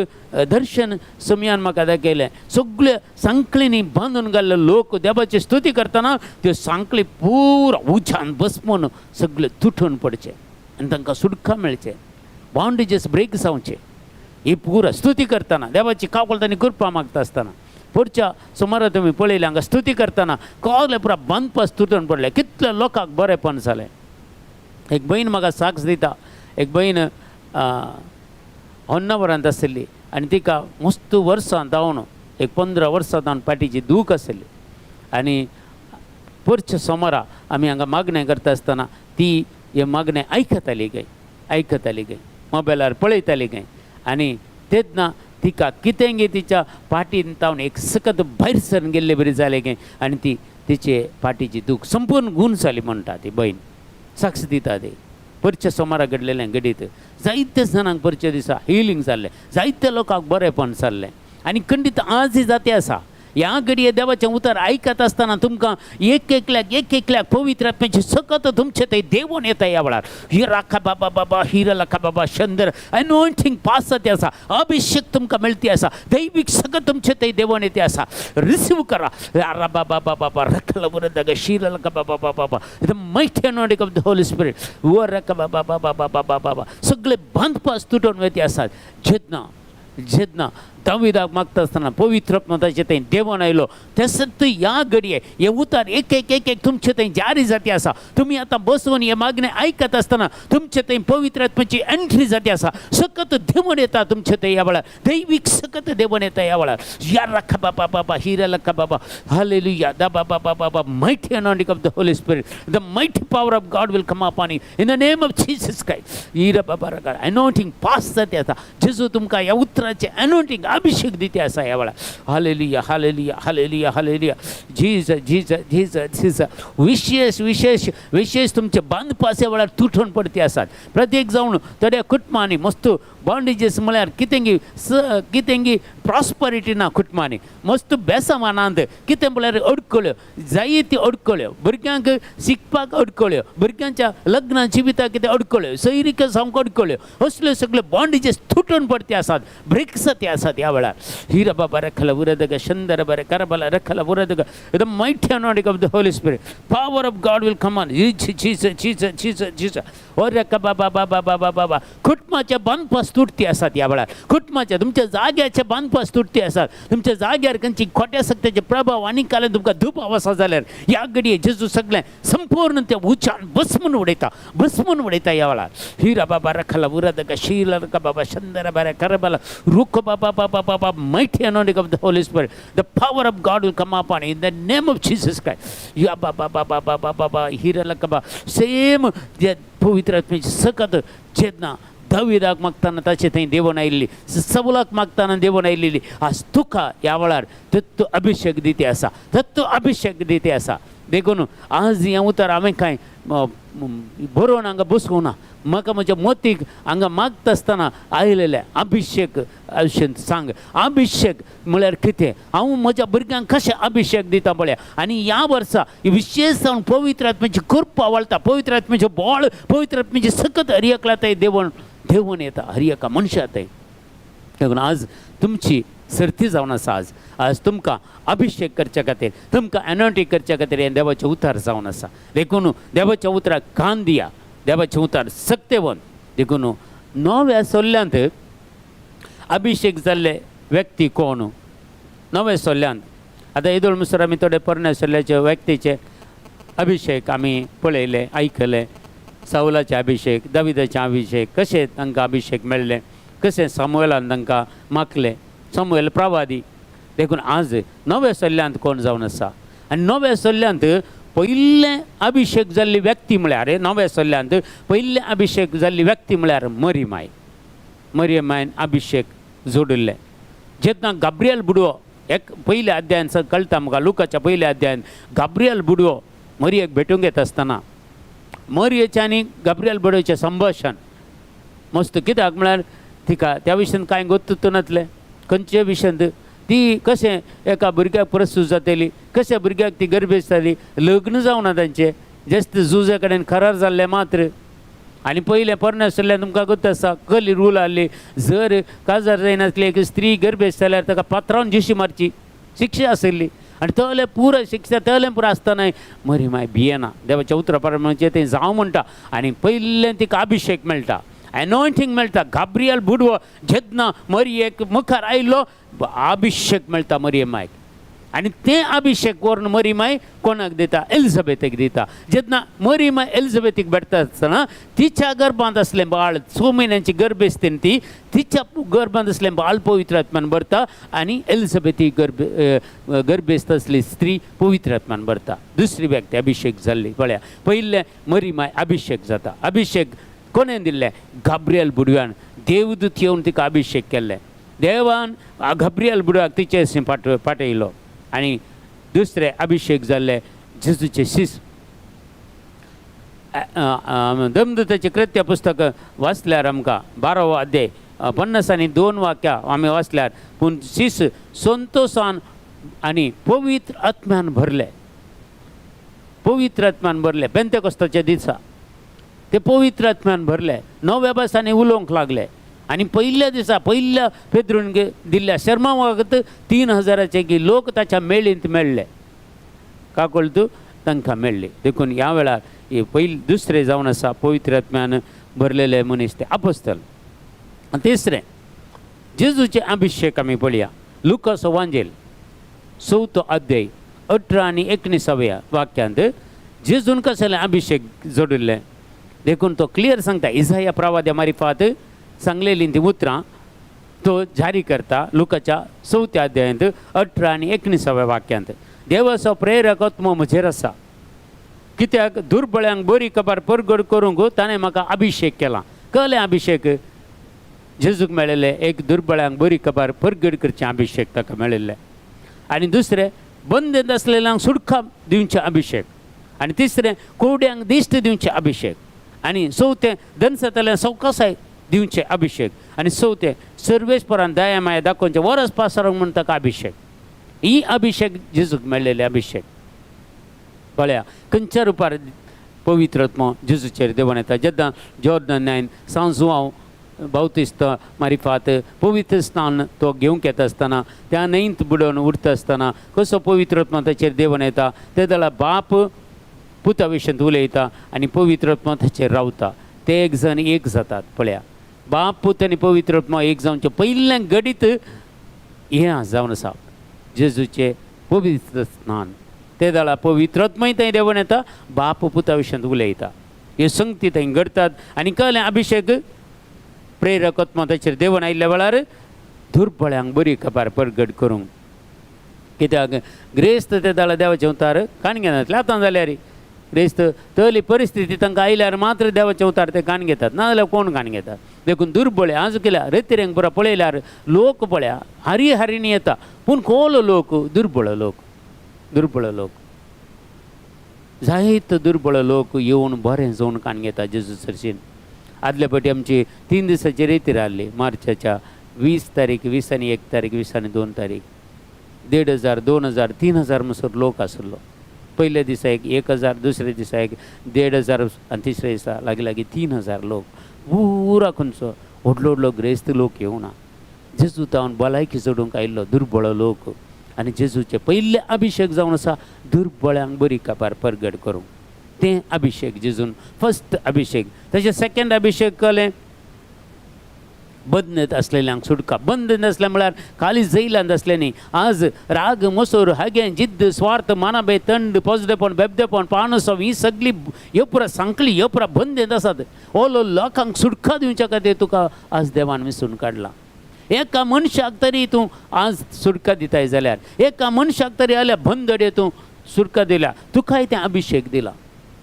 दर्शन समयान म्हाका दाखयलें, सगळे सांकळींनी बांदून घाल्ले लोक देवाची स्तुती करतना त्यो सांकळी पुरा उज्यान बसमून सगळे तुटून पडचे आनी तांकां सुटका मेळचे, बाउंडेजीस ब्रेक जावचे. ही पुरा स्तुती करतना देवाची काकुळट आनी कृपा मागता आसतना, पुढच्या सुमारा तुमी पळयलें, हांगा स्तुती करतना कसले पुरा बांदपास तुटून पडले, कितल्या लोकांक बरेंपण जालें. एक भयण म्हाका साक्ष दिता. एक भयण होन्नावरांत आशिल्ली आनी तिका मस्त वर्सां जावन, एक 15 वर्सां जावन पाटीची दूख आशिल्ली. आनी पुरच्या सोमारा आमी हांगा मागणें करता आसतना ती हें मागणें आयकताली गय, आयकताली गय, मोबायलार पळयताली गय. आनी तेन्ना तिका कितें गे तिच्या पाटीन तावन एक सकत भायर सरून गेल्ले बरी जालें गे आनी ती तिचे पाटीची दूख संपूर्ण गूण जाली म्हणटा ती बहीण साक्ष दिता ती. परच्या सोमारा घडलेलें घडीत. जायत्या जाणांक परच्या दिसा हिलींग जाल्लें, जायत्या लोकांक बरेंपण जाल्लें आनी खंडीत आजय जाती आसा. ह्या घडये देवाचें उतर आयकत आसतना तुमकां एक एकल्याक एक एकल्याक पवित्र आत्म्याची सकत तुमचे थंय देवून येता. ह्या वेळार हिराखा बाबा बाबा हिरा लखा बाबा शंदर अनोइंटींग पास जाते आसा. अभिषेक तुमकां मेळती आसा. दैवीक सकत तुमचे थंय देवून येते आसा. रिसीव करा. अरा बाबा बाबा बाबा रखला बरं शिरा लखा बाबा बाबा बाबा. The mighty anointing of the Holy Spirit. वर रखा बाबा बाबा बाबा बाबा बाबा. सगळे बांदपास तुटून वयते आसात. जेन्ना जेन्ना दाविदाक मागता आसतना पवित्र आत्मा ताचे थंय देवून आयलो, तसोच ह्या घडये हे उतार एक एक एक एक तुमचे थंय जारी जाती आसा. तुमी आतां बसून हे मागणें आयकत आसतना तुमचे थंय पवित्र आत्म्याची एंट्री जाती आसा. सकत देवून येता तुमचे थंय ह्या वेळार. दैवीक सकत देवून येता ह्या वेळार. या रखा बाबा बाबा हिरा लखा बाबा. Hallelujah. The Baba Baba Baba. Mighty anointing of the Holy Spirit, the mighty power of God will come upon you in the name of Jesus Christ. Hira Baba रखा अनॉइंटिंग पास जाते आसा. जेजू तुमकां ह्या उतराचें अनॉइंटिंग अभिषेक दिते आसा ह्या वेळार. Hallelujah, hallelujah, hallelujah, hallelujah. Jesus, Jesus, Jesus, Jesus. विशेष विशेष विशेष तुमचे बांदपास ह्या वेळार तुटून पडते आसात. प्रत्येक जावन थोड्या कुटुंबांनी मस्त बॉन्डेजीस म्हळ्यार कितें गी स कितें गी प्रॉस्परिटी ना कुटुंबांनी, मस्त बेसमानांत कितें म्हळ्यार अडकळ्यो, जायत्यो अडकळ्यो, भुरग्यांक शिकपाक अडकळ्यो, भुरग्यांच्या लग्ना जिविताक कितें अडकळ्यो, सैरिक सामक्यो अडकळ्यो, असल्यो सगळ्यो बॉन्डेजीस तुटून पडते आसात, ब्रेक्स ते आसात ह्या वेळार. हिरा बाबा रखला उरदग शंदर बरे करबला रखला उरदग. The mighty anointing of the Holy Spirit, power of God will come on. Jesus, Jesus, Jesus, Jesus. और बाबा बाबा बाबा बाबा, कुटुंबाचे बांदपास तुटती आसात ह्या वेळार. कुटुंबाच्या तुमच्या जाग्याचे बांदपास तुटती आसात. तुमच्या जाग्यार खंयची खोट्या सक्त्याचे प्रभाव आनी काले तुमकां दुबाव आसा जाल्यार ह्या घडये जेजू सगळें संपूर्ण त्या उचान भस्मून उडयता, भस्मून उडयता ह्या वेळार. हिरा बाबा रखला उरदक शीला बाबा शंदर बरे करबला रुख बाबा बाबा बाबा. Mighty anointing of the Holy Spirit, the power of God will come upon in the name of Jesus Christ. या बाबा बाबा बाबा बाबा हिरला कबा. सेम जे पवित्र आत्म्याची सकत जेन्ना दाविदाक मागताना ताचे थंय देवून आयिल्ली, सवलाक मागताना देवून आयिल्ली, आज तुका ह्या वेळार तत्व अभिशेक दिती आसा, तत्व अभिशेक दिती आसा. देखून आज हें उतर हांवें कांय बरोवन हांगा बसूंक ना. म्हाका म्हज्या मोतीक हांगा मागता आसतना आयलेलें अभिशेक अशें सांग. अभिशेक म्हळ्यार कितें? हांव म्हज्या भुरग्यांक कशें अभिशेक दिता पळया. आनी ह्या वर्सा विशेश जावन पवित्र आत्म्याची कृपा वळटा, पवित्र आत्म्याचें बळ, पवित्र आत्म्याची सकत हर एकल्या थंय देवण देवून येता, हर एका मनशा थंय. देखून आज तुमची सर्ती जावन आसा. आज आज तुमकां अभिशेक करच्या खातीर, तुमकां एनॉयंटींग करच्या खातीर हें देवाचें उतार जावन आसा. देखून देवाच्या उतराक कान दिया, देवाचें उतार सक्तेवन. देखून नव्या सोल्ल्यांत अभिशेक जाल्ले व्यक्ती कोण? नव्या सोल्ल्यांत आतां येदोळ मुसर आमी थोडे पोरण्या सोल्ल्याचे व्यक्तीचे अभिशेक आमी पळयले, आयकले. सावलाचे अभिशेक, दाविदाचे अभिशेक, कशें तांकां अभिशेक मेळ्ळे, कशें सामुएलान तांकां मागले, सामुएल प्रवादी. देखून आज नव्या सल्ल्यांत कोण जावन आसा? आनी नव्या सल्ल्यांत पयलें अभिशेक जाल्ली व्यक्ती म्हळ्यार, नव्या सल्ल्यांत पयलें अभिशेक जाल्ली व्यक्ती म्हळ्यार मरीमाय. मरियमायन अभिशेक जोडिल्लें. जेन्ना गाब्रियल बुडवो, एक पयल्या अध्यायान कळटा आमकां, लुकाच्या पयल्या अध्यायान गाब्रियल बुडवो मरियेक भेटूंक येता आसतना मरियेचें आनी गाब्रियल बुडवेचें संभाशण मस्त. कित्याक म्हळ्यार तिका त्या विशयान कांय गोत्तूच नासलें. खंयचे विशयांत ती कशें एका भुरग्याक प्रस्तूत जातली, कशें भुरग्याक ती गर्भेस्त जाली, लग्न जावना तांचें, जस्त जुजा कडेन करार जाल्लें मात्र. आनी पयलें पोरणे आशिल्ल्यान तुमकां गोत्त आसा कहली रूल आहली, जर काजार जायनासली एक स्त्री गर्भेस्त जाल्यार ताका पात्रावन जिशी मारची शिक्षा आशिल्ली. आनी तले पुरो शिक्षा तलें पुरो आसतना मरी माय भियेना. देवाच्या उतरा प्रमाणे तें जावं म्हणटा आनी पयलें तिका अभिशेक मेळटा, एनॉयंटींग मेळटा. गाब्रियल बुडवो जेन्ना मरियेक मुखार आयलो, अभिशेक मेळटा मरिये मायक. आनी तें अभिशेक व्हरून मरी माय कोणाक दिता? एलिझाबेथीक दिता. जेन्ना मरी माय एलिझाबेथीक भेटता आसतना तिच्या गर्भांत आसलें बाळ, 6 म्हयन्यांची गर्भेस्तीन ती, तिच्या गर्भांत आसलें बाळ पवित्र आत्मान भरता आनी एलिझाबेथी गर्भेस्त आसली स्त्री पवित्र आत्मान भरता. दुसरी व्यक्ती अभिशेक जाल्ली पळया. पयलें मरी माय अभिशेक जाता. अभिशेक कोणें दिल्लें? गाब्रियल बुडव्यान. देवदूत येवन तिका अभिशेक केल्लें. देवान गाब्रियल बुडव्याक तिचे पाठयलो. आनी दुसरे अभिशेक जाल्ले जेजूचे शिस. दमदूताचें कृत्य पुस्तक वाचल्यार आमकां 12वो अध्याय 52 वाक्यां आमी वाचल्यार, पूण शिस संतोशान आनी पवित्र आत्म्यान भरले, पवित्र आत्म्यान भरले. पेंतेकोस्ताच्या दिसा ते पवित्र आत्म्यान भरले, नव्या भासांनी उलोवंक लागले. आनी पयल्या दिसा पयल्या पेद्रून दिल्ल्या शर्मा वखत 3000चे की लोक ताच्या मेळींत मेळ्ळे, काकोळतू तांकां मेळ्ळी. देखून ह्या वेळार हे पयले दुसरे जावन आसा पवित्र आत्म्यान भरलेले मनीस ते आपोस्तल. आनी तिसरें जेजूचे अभिशेक आमी पळया. लुकास वांजेल चवथो अध्याय 18 आनी 19व्या वाक्यांत जेजून कसलें अभिशेक जोडिल्लें? देखून तो क्लियर सांगता. इजाया प्रवाद्या मारिफात सांगलेलीं ती उतरां तो जारी करता लुकाच्या चवथ्या अध्यायांत 18 आनी 19व्या वाक्यांत. देवाचो प्रेरक आत्मो म्हजेर आसा, कित्याक दुर्बळ्यांक बरी खबर परगट करूंक ताणें म्हाका अभिशेक केला. कहलें अभिशेक जेजूक मेळिल्लें? एक दुर्बळ्यांक बरी खबर परगट करचें अभिशेक ताका मेळिल्लें. आनी दुसरें बंदेंत आसलेल्यांक सुटका दिवचें अभिशेक. आनी तिसरें कुड्यांक दिश्ट दिवचें अभिशेक. आनी चवथें दनसतल्यांक सवकासाय दिवचें अभिशेक. आनी चवथें सर्वेस्परान दया माया दाखोवचें वरस पासारूंक म्हूण ताका अभिशेक. ही अभिशेक जेजूक मेळ्ळेले अभिशेक. पळया खंयच्या रुपार पवित्र आत्मो जेजूचेर देंवन येता. जेन्ना जॉर्दन न्हंयन सांव जुआंव बावतिस्त मारिफात पवित्र स्नान तो घेवंक येता आसतना त्या न्हंयंत बुडोवन उरता आसतना कसो पवित्र आत्मो ताचेर देंवन येता. ते जाल्यार बाप पुता विशयांत उलयता आनी पवित्र आत्मो ताचेर रावता. ते एक जाण एक जातात. पळया बाप पूत आनी पवित्र आत्मो एक जावचें पयलें घडीत हें जावन आसा जेजूचें पवित्र स्नान. ते जाल्यार पवित्र आत्मय थंय देंवन येता, बाप पुता विशयांत उलयता. ह्यो संगती थंय घडटात आनी कळ्ळें अभिशेक प्रेरक आत्मो ताचेर देंवन आयिल्ल्या वेळार दुर्बळ्यांक बरी खबर परगट करूंक. कित्याक ग्रेस्त ते जाल्यार देवाचें उतार कान घेनासले. आतां जाल्यार ग्रेस्त तली परिस्थिती तांकां आयल्यार मात्र देवाचें उतार ते कान घेतात, नाजाल्यार कोण कान घेतात. देखून दुर्बळे आज केल्या रेतिरेंक पुरा पळयल्यार लोक पळया हरी हरीनी येता, पूण कोलो लोक दुर्बळ लोक, दुर्बळ लोक जायते दुर्बळ लोक येवन बरें जावन कान घेता जेजू सरशीन. आदल्या फावटी आमची 3 दिसाची रेतीर आहली मार्चाच्या 20 तारीख, 20 आनी 1 तारीख, 20 आनी 2 तारीख. 1500, 2000, 3000 म्हणसर लोक आसलो. पयल्या दिसा एक 1000, दुसऱ्या दिसा एक 1500 आनी तिसऱ्या दिसा लागीं लागीं 3000 लोक. पुरा खंयचो व्हडलो व्हडलो ग्रेस्त लोक येवना. जेजू तावन भलायकी जोडूंक आयिल्लो दुर्बळ लोक. आनी जेजूचे पयले अभिशेक जावन आसा दुर्बळ्यांक बरी काबार परगट करूंक. तें अभिशेक जेजून फर्स्ट अभिशेक. तशें सेकंड अभिशेक कळ्ळें बंदनेत आसलेल्यांक सुटका. बंदनेत आसलें म्हळ्यार खाली जैलांत आसलें न्ही. आज राग, मोसोर, हागें, जिद्द, स्वार्थ, मानाबे, तंड, पोजडेपण, बेबदेपण, पानसो ही सगळी ह्यो पुरा सांकली ह्यो पुरा बंदेंत आसात. ओलो लोकांक सुटका दिवच्या खातीर तुका आज देवान विसरून काडला. एका मनशाक तरी तूं आज सुटका दिताय जाल्यार, एका मनशाक तरी आल्या बंदडे तूं सुटका दिल्या, तुकाय तें अभिशेक दिला.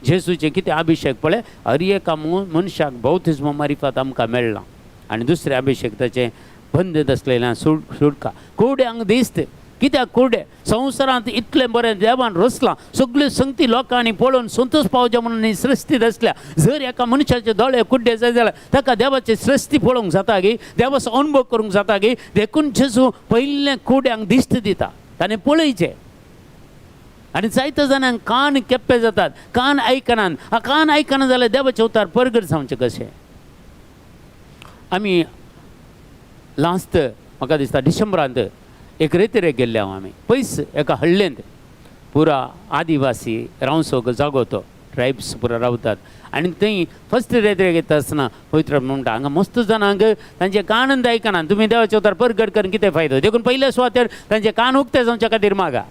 जेजूचें कितें अभिशेक पळय, हर एका मनशाक बौतिज्म मारिफात आमकां मेळ्ळां. आनी दुसरें अभिशेक ताचें बंदेंत आसलेल्या सुटका. कुड्यांक दिसत कित्याक कुडे संवसारांत इतलें बरें देवान रचलां, सगल्यो संगती लोकांनी पळोवन संतोश पावचें म्हणून ही सृश्टी रचल्या. जर एका मनशाचे दोळे कुड्डे जाय जाल्यार ताका देवाची सृश्टी पळोवंक जाता गी, देवाचो अणभव करूंक जाता गी. देखून जेजू पयलें कुड्यांक दिश्ट दिता, ताणें पळयचें. आनी जायते जाणांक कान केप्पे जातात, कान आयकनात. कान आयकना जाल्यार देवाचें उतार परगट जावचें कशें. आमी लास्ट म्हाका दिसता डिसेंबरांत एक रेतिरेक गेल्ले हांव. आमी पयस एका हळ्ळेंत पुरा आदिवासी रावसो जागो तो, ट्रायब्स पुरा रावतात. आनी थंय फर्स्ट रेतिरेक येता आसतना पवित्र म्हणटा हांगा मस्त जाणांक तांचे कानंद आयकना, तुमी देवाचे उतार परगट करून कितें फायदो. देखून पयल्या सुवातेर तांचे कान उक्ते जावच्या खातीर मागा.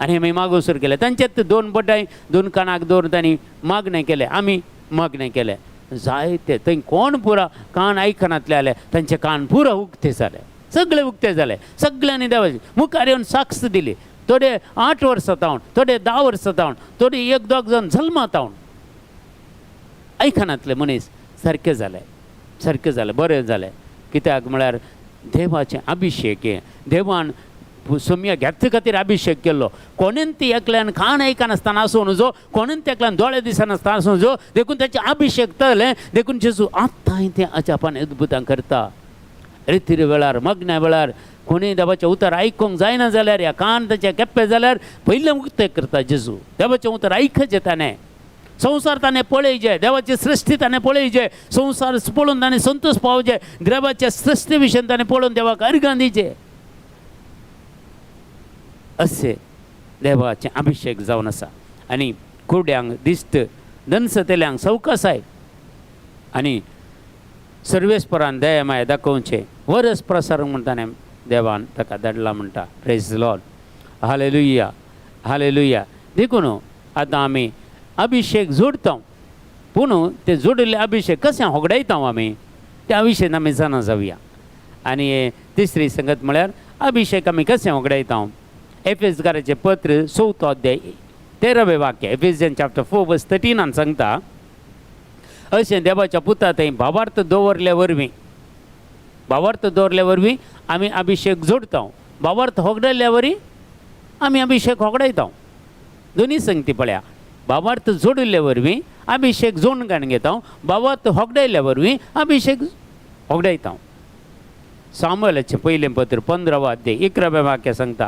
आनी आमी मागो सुरू केलें. तांचेच 2 बोटां 2 कानाक दवरून तांणी मागणें केलें, आमी मागणें केलें. जायते थंय कोण पुरा कान आयकनातले जाल्यार तांचे कान पुरा उक्ते जाले, सगळे उक्ते जाले. सगळ्यांनी देवाचे मुखार येवन साक्ष दिली. थोडे 8 वर्सां तावन, थोडे 10 वर्सां तावन, थोडे एक दोग जाण जल्मा तावन आयकनातले मनीस सारके जाले, सारके जाले, बरें जालें. कित्याक म्हळ्यार देवाचें अभिशेक हें देवान सोम्या घेतले खातीर अभिशेक केल्लो. कोणेन ती एकल्यान कान आयकनासतना आसूं जो, कोणेन ते एकल्यान दोळे दिसनासतना आसूं जो, देखून ताचें अभिशेक जालें. देखून जेजू आतांय तें अजापान अद्भुतां करता. रितीर वेळार मग्न्या वेळार कोणीय देवाचें उतर आयकूंक जायना जाल्यार ह्या कान ताचे केप्पे जाल्यार पयलें उक्तें करता जेजू. देवाचें उतर आयकचें ताणें, संवसार ताणें पळयचें, देवाची सृश्टी ताणें पळयचें, संवसार पळोवन ताणें संतोश पावचें, देवाच्या सृश्टी विशयान ताणें पळोवन देवाक अर्गां दिचें. अशें देवाचें अभिशेक जावन आसा. आनी कुड्यांक दिश्ट दनसतेल्यांक सवकासाय आनी सर्वेस्परान दया माया दाखोवचें वरस प्रसार म्हणटा देवान ताका धाडला म्हणटा. प्रेज लॉर्ड, हालेलुया, हालेलुया. देखून आतां आमी अभिशेक जोडटा, पूण ते जोडिल्ले अभिशेक कशें होगडायता आमी त्या विशयान आमी जाणा जावया. आनी तिसरी संगत म्हळ्यार अभिशेक आमी कशें होगडायता. एफेसकाराचें पत्र 4थो अध्याय 13वें वाक्य, एफेसियन चॅप्टर 4 वर्स 13 सांगता, अशें देवाच्या पुता थंय भावार्थ दवरल्या वरवीं, भावार्थ दवरल्या वरवीं आमी अभिशेक जोडता, भावार्थ होगडायल्ल्या वरी आमी अभिशेक होगडायता. दोनी संगती पळया, भावार्थ जोडिल्ले वरवीं अभिशेक जोडून काडून घेता, भावार्थ होगडायल्ल्या वरवीं अभिशेक होगडायता हांव. सामुएलाचें पयलें पत्र 15वो अध्याय 11व्या वाक्य सांगता,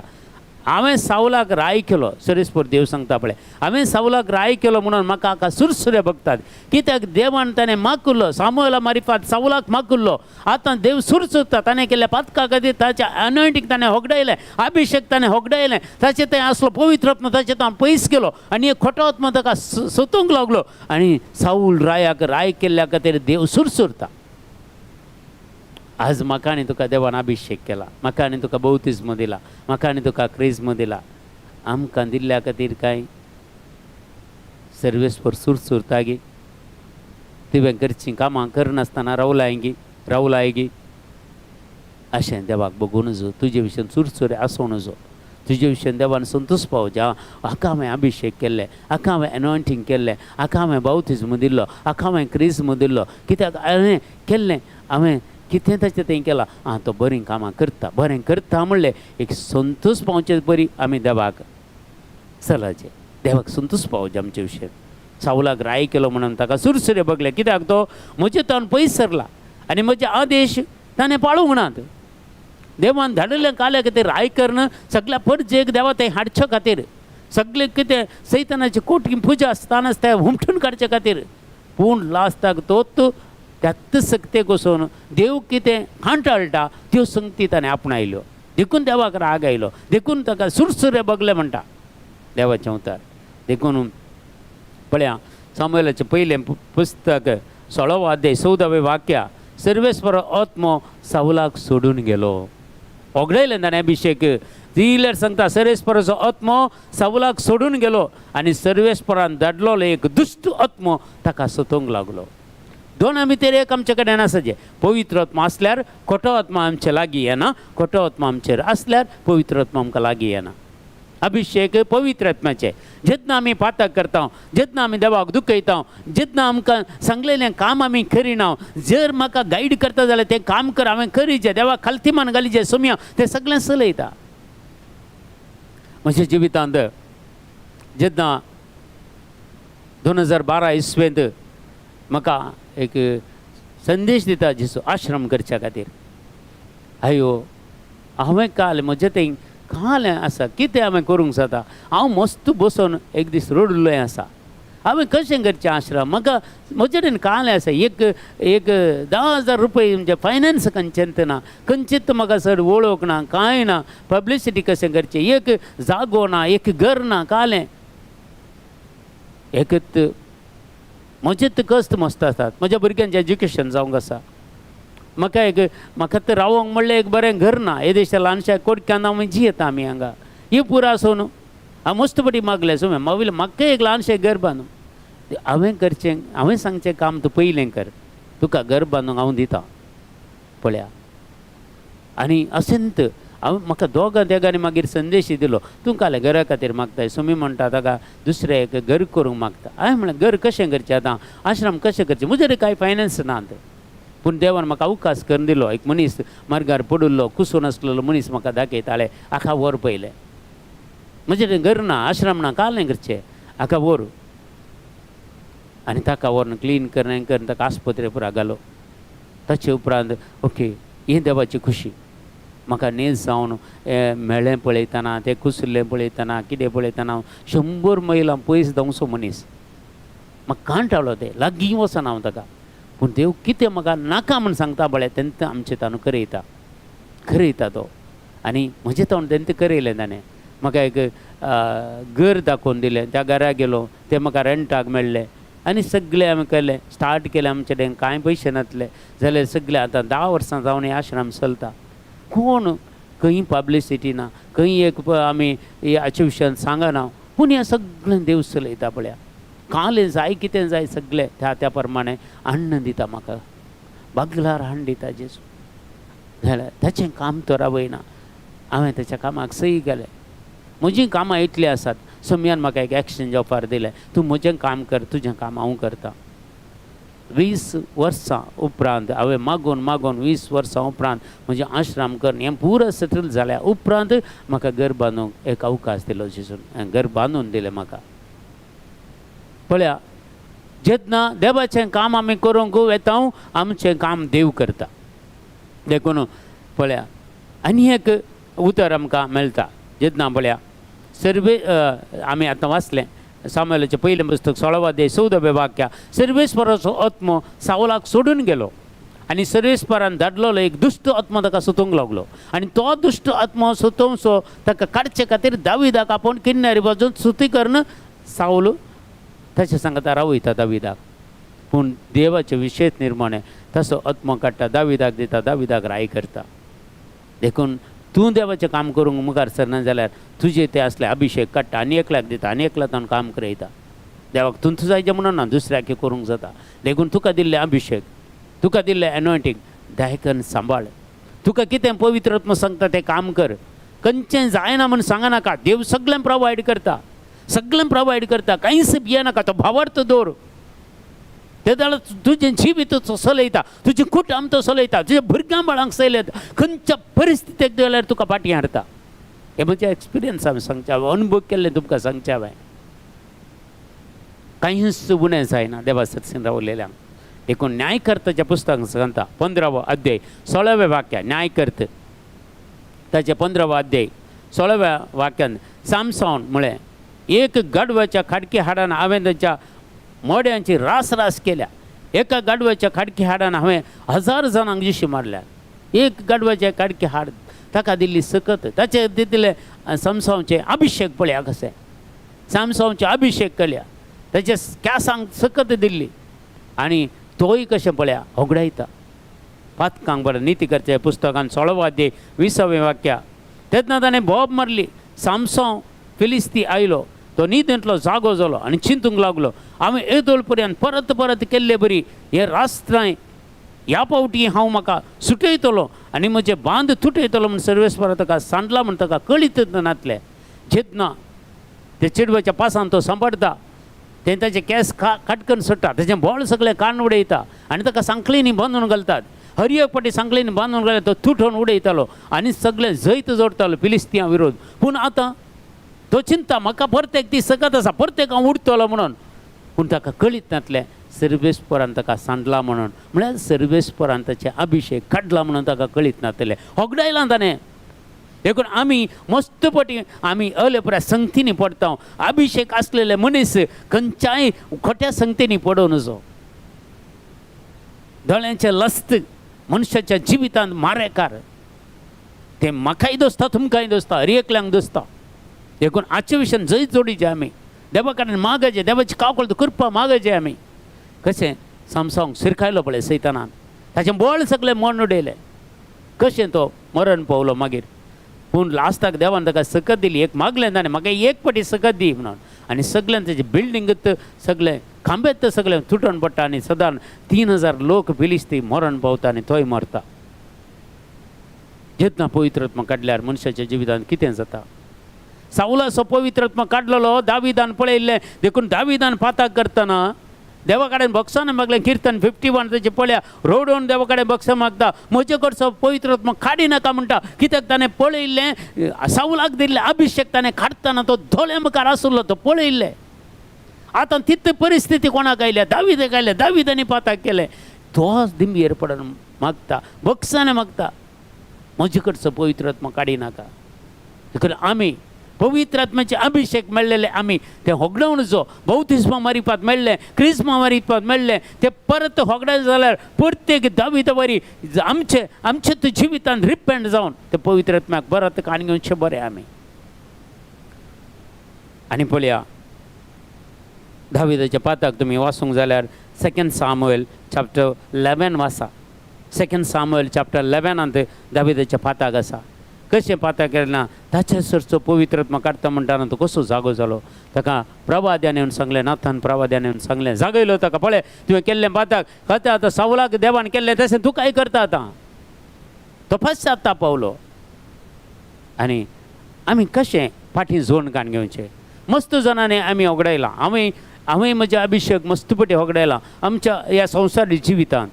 हांवें सावलाक राय केलो. सरेस्पर देव सांगता पळय, हांवें सावलाक राय केलो म्हणून म्हाका हाका सुरसुरे बगतात. कित्याक देवान ताणें माकुल्लो, सामुएला मारिफात सावलाक माकुल्लो. आतां देव सुरसुरता ताणें केल्ल्या पातका खातीर. ताच्या अनॉयंटींग ताणें होगडायलें, अभिशेक ताणें होगडायलें, ताचें थंय आसलो पवित्र आत्मा ताचें तो पयस केलो आनी एक खोटो आत्मा ताका सोतूंक लागलो आनी सावूल रायाक राय केल्ल्या खातीर देव सुरसुरता. आज म्हाका आनी तुका देवान अभिशेक केला, म्हाका आनी तुका बौतिज्म दिला, म्हाका आनी तुका क्रिज्म दिला. आमकां दिल्ल्या खातीर कांय सर्वेस्पर सुरसुरता गी? तुवें करचीं कामां करनासतना रावलाय गी, रावलाय गी? अशें देवाक बगूं नजो, तुजे विशीं सुरसुरे आसूं नजो. तुजे विशीं देवान संतोश पावचे, हाका हांवें अभिशेक केल्लें, हाका हांवें एनॉयंटींग केल्लें, हाका हांवें बावतिज्म दिल्लो, हाका हांवें क्रिज्म दिल्लो. कित्याक हांवें केल्लें, हांवें कितें ताचें तें केलां, आं तो बरीं कामां करता, बरें करता म्हणलें एक संतोश पावचे परी आमी देवाक चलाचें. देवाक संतोश पावचें आमचे विशय. सावलाक राय केलो म्हणून ताका सुरसुरे बगले, कित्याक तो म्हजे तावन पयस सरला आनी म्हजे आदेश ताणें पाळूंक नात. देवान धाडिल्लें काल्या खातीर राय करून सगळ्या परजेक देवा तें हाडचे खातीर, सगळें कितें सैतानाची कोटी पुजा आसतानाच तें हुमटून काडचे खातीर. पूण लास्टाक तोच त्याच सक्तेक वचून देव कितें कांटाळटा त्यो संगती ताणें आपणायल्यो, देखून देवाक राग आयलो, देखून ताका सुरसुरे बगले म्हणटा देवाचें उतर. देखून पळया सामुएलाचें पयलें पुस्तक 16वो अध्याय 14वें वाक्य, सर्वेस्पर आत्मो सावलाक सोडून गेलो. होगडायलें ताणें अभिशेक. दिल्यार सांगता सर्वेस्पराचो आत्मो सावलाक सोडून गेलो आनी सर्वेस्परान धाडलेलो एक दुश्ट आत्मो ताका सतोवंक लागलो. दोना भितर एक आमचे कडेन आसा, जें पवित्र आत्मा आसल्यार खोटो आत्मा आमचे लागीं येना, खोटो आत्मा आमचेर आसल्यार पवित्र आत्मा आमकां लागीं येना. अभिशेक पवित्र आत्म्याचे. जेन्ना आमी पातक करता, जेन्ना आमी देवाक दुखयता, जेन्ना आमकां सांगलेलें काम आमी करिना, जर म्हाका गायड करता जाल्यार तें काम कर, हांवें करीचें, देवाक खालती मान घालीचें, सोम्या तें सगळें चलयता. म्हज्या जिवितांत जेन्ना 2012 इसवेंत म्हाका एक संदेश दिता जेजू आश्रम करच्या खातीर, आयो हांवें काल म्हजें तें काल आसा कितें हांवें करूंक जाता, हांव मस्त बसून एक दीस रडलें आसा, हांवें कशें करचें आश्रम, म्हाका म्हजे कडेन काल आसा एक एक 10,000 रुपये म्हणजे फायनान्स खंयचेंत ना, खंयचीच म्हाका चड वळख ना, कांय ना, पब्लिसिटी कशें करचें, एक जागो ना, एक घर ना, कालें एकच म्हजें कश्ट मस्त आसात. म्हज्या भुरग्यांचें एज्युकेशन जावंक आसा, म्हाका एक म्हाका तर रावोंक म्हणलें एक बरें घर ना, येदेशा ल्हानशा कोडक्यान हांव जियेता आमी हांगा ही पुरा आसून हांव मस्त पटी मागलें सुमें मागीर म्हाका एक ल्हानशें घर बांदूं. हांवें करचें, हांवें सांगचें काम तूं पयलें कर, तुका घर बांदूंक हांव दिता पळया. आनी अशेंत हांव म्हाका दोगां देगांनी मागीर संदेश दिलो, तूं काल घरा खातीर मागताय, सुमी म्हणटा ताका दुसरें एक घर करूंक मागता. हांवें म्हणलें घर कशें करचें आतां, आश्रम कशें करचें, म्हजेर कांय फायनान्स ना. पूण देवान म्हाका अवकाश करून दिलो. एक मनीस मार्गार पडिल्लो कुसून आसलेलो मनीस म्हाका दाखयताले, हाका व्हर पयलें, म्हजें घर ना, आश्रम ना, कालें करचें, हाका व्हर. आनी ताका व्हरून क्लीन करून करून ताका आस्पत्रे पुरा घालो. ताचे उपरांत ओके ही देवाची खुशी, म्हाका न्हेस जावन मेळ्ळें पळयतना, तें कुसलें पळयतना, कितें पळयतना 100 मैलां पयस धांवचो मनीस म्हाका कांटाळो, तें लागीं वचना हांव ताका. पूण देव कितें म्हाका नाका म्हूण सांगता पळय तेन्ना आमचें ताणू करयता, करयता तो. आनी म्हजें तोंड तेन्ना करयलें ताणें, म्हाका एक घर दाखोवन दिलें, त्या घरा गेलो, तें म्हाका रेंटाक मेळ्ळें आनी सगळें आमी केलें, स्टार्ट केलें. आमचे कडेन कांय पयशे नासले जाल्यार सगळें आतां 10 वर्सां जावन हें आश्रम चलता. कोण खंय पब्लिसिटी ना, खंय एक आमी हाचे विशयान सांगना, पूण हें सगळें देव चलयता पळया. कालें जाय कितें जाय सगळें त्या त्या प्रमाणे अन्न दिता म्हाका, बागलार हाडून दिता जेजू. जाल्यार ताचें काम तो रावयना. हांवें ताच्या कामाक सही केलें. म्हजीं कामां इतलीं आसात, सोम्यान म्हाका एक एक्सचेंज ऑफर दिलें, तूं म्हजें काम कर, तुजें काम हांव करता. 20 वर्सां उपरांत हांवें मागून मागून 20 वर्सां उपरांत म्हजें आश्रम करून हें पुरो सेटल जाल्या उपरांत म्हाका घर बांदूंक एक अवकाश दिलो जेजून, घर बांदून दिलें म्हाका. पळया जेन्ना देवाचें काम आमी करूंक वेता, आमचें काम देव करता. देखून पळया आनी एक उतर आमकां मेळटा जेन्ना पळया सर्वे आमी आतां वाचलें सामुएलाचें पयलें पुस्तक 16वो अध्याय 14व्या वाक्या, सर्वेस्पराचो आत्मो सावलाक सोडून गेलो आनी सर्वेस्परान धाडलेलो एक दुश्ट आत्मो ताका सतोवंक लागलो आनी तो दुश्ट आत्मो सतोवचो ताका काडचे खातीर दाविदाक आपोवन किन्नारी बाजून स्तुती करून सावल ताचे सांगता रावयता दाविदाक. पूण देवाचे विशेश निर्माण तसो आत्मो काडटा, दाविदाक दिता, दाविदाक राय करता. देखून तूं देवाचें काम करूंक मुखार सरना जाल्यार तुजे ते असले अभिशेक काडटा आनी एकल्याक दिता आनी एकल्या ताणें काम करयता. देवाक तुमचो जायचें म्हणून ना, दुसऱ्याक करूंक जाता. देखून तुका दिल्लें अभिशेक, तुका दिल्लें एनॉयटींग दायकन सांबाळ. तुका कितें पवित्र आत्मा सांगता तें काम कर. खंयचें जायना म्हूण सांगनाका, देव सगळें प्रोवायड करता, सगळें प्रोवायड करता. कांयच भियेनाका, तो भावार्थ दवर. ते जाल्यार तुजें जिवीत तो चलयता, तुजें कुटुंब तो चलयता, तुज्या भुरग्यां बाळांक चलयता. खंयच्या परिस्थितीक जाल्यार तुका फाटीं हाडटा. हें म्हजें एक्सपिरियन्स हांवें सांगचें, हांवें अनुभव केल्लें तुमकां सांगचें. हांवें कांयच उणें जायना देवा सरसीन रावलेल्यांक. देखून न्यायकर्ताच्या पुस्तकांत सांगता 15वो अध्याय 16व्या वाक्या, न्यायकर्त ताचें 15वो अध्याय 16व्या वाक्यान सामसावन म्हळें, एक गाडवाच्या खाडकी हाडान हांवें तांच्या मोड्यांची रास रास केल्या. एका गाडवाच्या खाडकी हाडान हांवें 1000 जाणांक जिशी मारल्या. एक गाडवाच्या खाडकी हाड ताका दिल्ली सकत, ताचे दिल्ले समसांवचे अभिशेक पळया कशें सामसांवचे अभिशेक केल्या, ताचे केंसांक सकत दिल्ली आनी तोय कशें पळया होगडायता. पातकांक बरें निती करचे पुस्तकान 16वो अध्याय 20वें वाक्या, तेन्ना ताणें बोब मारली, सामसांव फिलिस्ती आयलो, तो न्हिदेंतलो जागो जालो आनी चिंतूंक लागलो, हांवें येदोळ पर्यंत परत परत केल्ले बरी हे राष्ट्रांय ह्या पावटी हांव म्हाका सुटयतलो आनी म्हजे बांद तुटयतलो म्हूण सर्वेस्परा ताका सांडला म्हूण ताका कळीत नातलें. जेन्ना ते चेडवाच्या पासान तो सांबाळटा, ते ताचे केंस काटकन सोडटा, ताचें बोळ सगळें कान उडयता आनी ताका सांखळींनी बांदून घालतात. हर एक फावटी सांखळींनी बांदून घाल्यार तो तुटोवन उडयतालो आनी सगळें जैत जोडटालो फिलिस्तियां विरोध. पूण आतां तो चिंता म्हाका परतेक ती सकत आसा, परतेक हांव उडटलो म्हणून. पूण ताका कळीत नातलें सर्वेस्परान ताका सांडला म्हणून, म्हळ्यार सर्वेस्परान ताचे अभिशेक काडला म्हणून ताका कळीत नातलें, होगडायलां ताणें. देखून आमी मस्त पटी आमी अलेपऱ्या संगतींनी पडटा. अभिशेक आसलेले मनीस खंयच्याय खोट्या संगतींनी पडूं नजो. दोळ्यांचे लस्त मनशाच्या जिवितांत मारेकार, ते म्हाकाय दोसता, तुमकांय दोसता, हर एकल्यांक दोसता. देखून आजचे विशयान जैत जोडीचे आमी देवा कडेन मागायचें, देवाची कावकळ कृपा मागायचें आमी. कशें सामसांव सिरकायलो पळय सैतानान, ताचें बळ सगळें मोडून उडयलें, कशें तो मरण पावलो मागीर. पूण लास्टाक देवान ताका सकत दिली, एक मागलें ताणें, म्हाका एक पाटी सकत दी म्हणून, आनी सगळ्यान ताचें बिल्डींगत सगळें खांब्यात सगळें तुटून पडटा आनी सदां 3000 लोक फिलिस्ती मरण पावता आनी तोय मरता. जेन्ना पवित्र आत्मा काडल्यार मनशाच्या जिवितांत कितें जाता? सावलाचो पवित्र आत्मा काडलेलो दाविदान पळयल्लें. देखून दाविदान पाताक करतना देवा कडेन भक्षान मागलें. किर्तन 51 ताचें पळया, रोडोवन देवा कडेन भक्षां मागता, म्हजे कडचो पवित्र आत्मा काडी नाका म्हणटा. कित्याक ताणें पळयल्लें सावलाक दिल्लें अभिशेक ताणें काडटना तो दोळ्या मुखार आशिल्लो, तो पळयल्लें. आतां तितली परिस्थिती कोणाक आयल्या? दाविदाक आयल्या. दाविदांनी पाताक केलें, तोच दिंबयेर पडून मागता, भक्षाने मागता, म्हजे कडचो पवित्र आत्मा काडी नाका. देखून आमी पवित्र आत्म्याचे अभिशेक मेळ्ळेले आमी ते होगडावणचो. बौतिस्मा मारिपात मेळ्ळें, क्रिस्मा मारिपात मेळ्ळें, ते परत होगडायले जाल्यार प्रत्येक दाविदा वरी आमचे आमचे जिवितान रिपेंट जावन ते पवित्र आत्म्याक परत काण घेवचें बरें आमी. आनी पळया दाविदाच्या पाताक तुमी वाचूंक जाल्यार सेकंड सामुएल चॅप्टर 11 वाचा. सेकंड सामुएल चॅप्टर 11 दाविदाच्या पाताक आसा. कशें पाताक केलें ना, ताच्या सरचो पवित्र आत्मा काडटा म्हणटा तो कसो जागो जालो. ताका प्रवाद्यान येवन सांगलें, नाथान प्रवाद्यान येवन सांगलें, जागयलो ताका, पळय तुवें केल्लें पाताक कथा आतां सावलाक देवान केल्लें तशें तूं काय करता आतां. तो पश्चाताप पावलो. आनी आमी कशें फाटीं जोड काण घेवचें? मस्त जाणांनी आमी होगडायलां. हांवें हांवें म्हजें अभिशेक मस्तपटी होगडायलां आमच्या ह्या संवसारी जिवितांत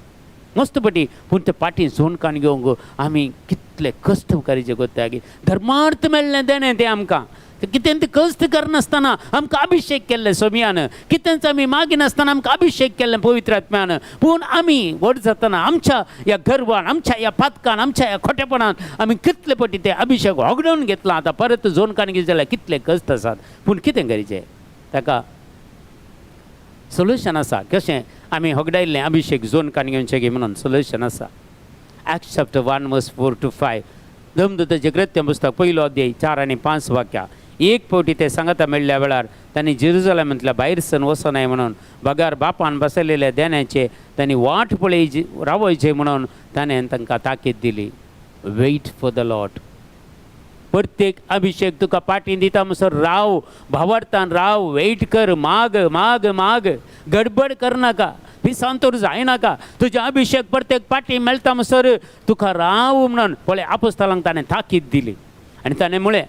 मस्तपटी. पूण ते फाटीं झोन काण घेवंक आमी कितले कश्ट करीचे कोत्ता की धर्मार्थ मेळ्ळें देणें तें आमकां. कितें तें कश्ट करनासतना आमकां अभिशेक केल्लें सोमयान, कितेंच आमी मागिनासतना आमकां अभिशेक केल्लें पवित्र आत्म्यान. पूण आमी व्हड जातना आमच्या ह्या गर्वान, आमच्या ह्या पातकान, आमच्या ह्या खोटेपणान आमी कितले पटी ते अभिशेक होगडून घेतला. आतां परत जोन कान घेतले जाल्यार कितले कश्ट आसात. पूण कितें करचें, ताका सोल्युशन आसा. कशें आमी होगडायल्लें अभिशेक जोन कान घेवचें गी म्हणून सोल्युशन आसा. Acts chapter 1 verse 4 to 5, धर्मदूताचें कृत्य पुस्तक पयलो अध्याय 4 आनी 5 वाक्या. एक फावटी ते सांगता मेळ्ळ्या वेळार तांणी जेरुजलेमांतल्या भायर सन वचनाय म्हणून, बगार बापान बसयलेल्या देण्याचे तांणी वाट पळयची रावयचे म्हणून ताणें तांकां ताकीद दिली. Wait for the Lord. प्रत्येक अभिशेक तुका पाटी दिता म्हणसर राव, भावार्थान राव, वेट कर, माग माग माग, गडबड करनाका, पिसांतूर जायनाका. तुजे अभिशेक प्रत्येक पाटी मेळटा म्हणसर तुका राव म्हणून पळय आपोस्तलांक ताणें ताकीद दिली. आनी ताणें म्हळें,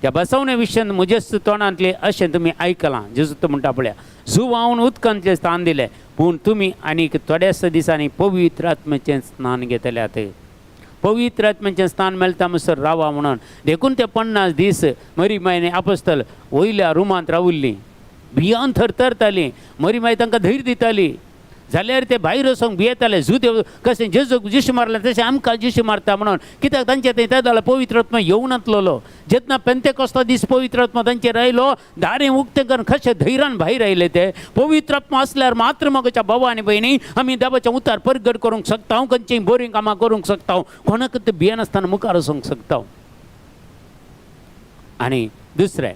त्या बसवणे विशयान म्हजेच तोंडांतलें अशें तुमी आयकलां. जेजू तो म्हणटा पळया, जुवावन उदकांतलें स्थान दिलें, पूण तुमी आनीक थोड्याच दिसांनी पवित्र आत्म्याचें स्नान घेतल्यात. पवित्र आत्म्याचें स्थान मेळटा म्हणसर रावा म्हणून. देखून ते 50 दीस मरी मायने आपोस्तल वयल्या रुमांत रावल्लीं, भियान थरथरतालीं. मरी माई तांकां धैर्य दिताली. जाल्यार ते भायर वचोंक भियेताले. जुदेव कशें जेजूक जिशू मारलें तशें आमकां जिशू मारता म्हणून. कित्याक तांचे थंय त्या जाल्यार पवित्र आत्मा येवनातलेलो. जेन्ना पेंतेकोस्ता दीस पवित्र आत्मा तांचेर आयलो, दारें उक्तें करून कशें धैर्यान भायर आयले ते. पवित्र आत्मा आसल्यार मात्र म्हज्या भाव आनी भयणी आमी देवाच्या उतार परगट करूंक शकता, खंयचीय बरीं कामां करूंक शकता, कोणाक ते भियेनासतना मुखार वचूंक शकता. आनी दुसरें,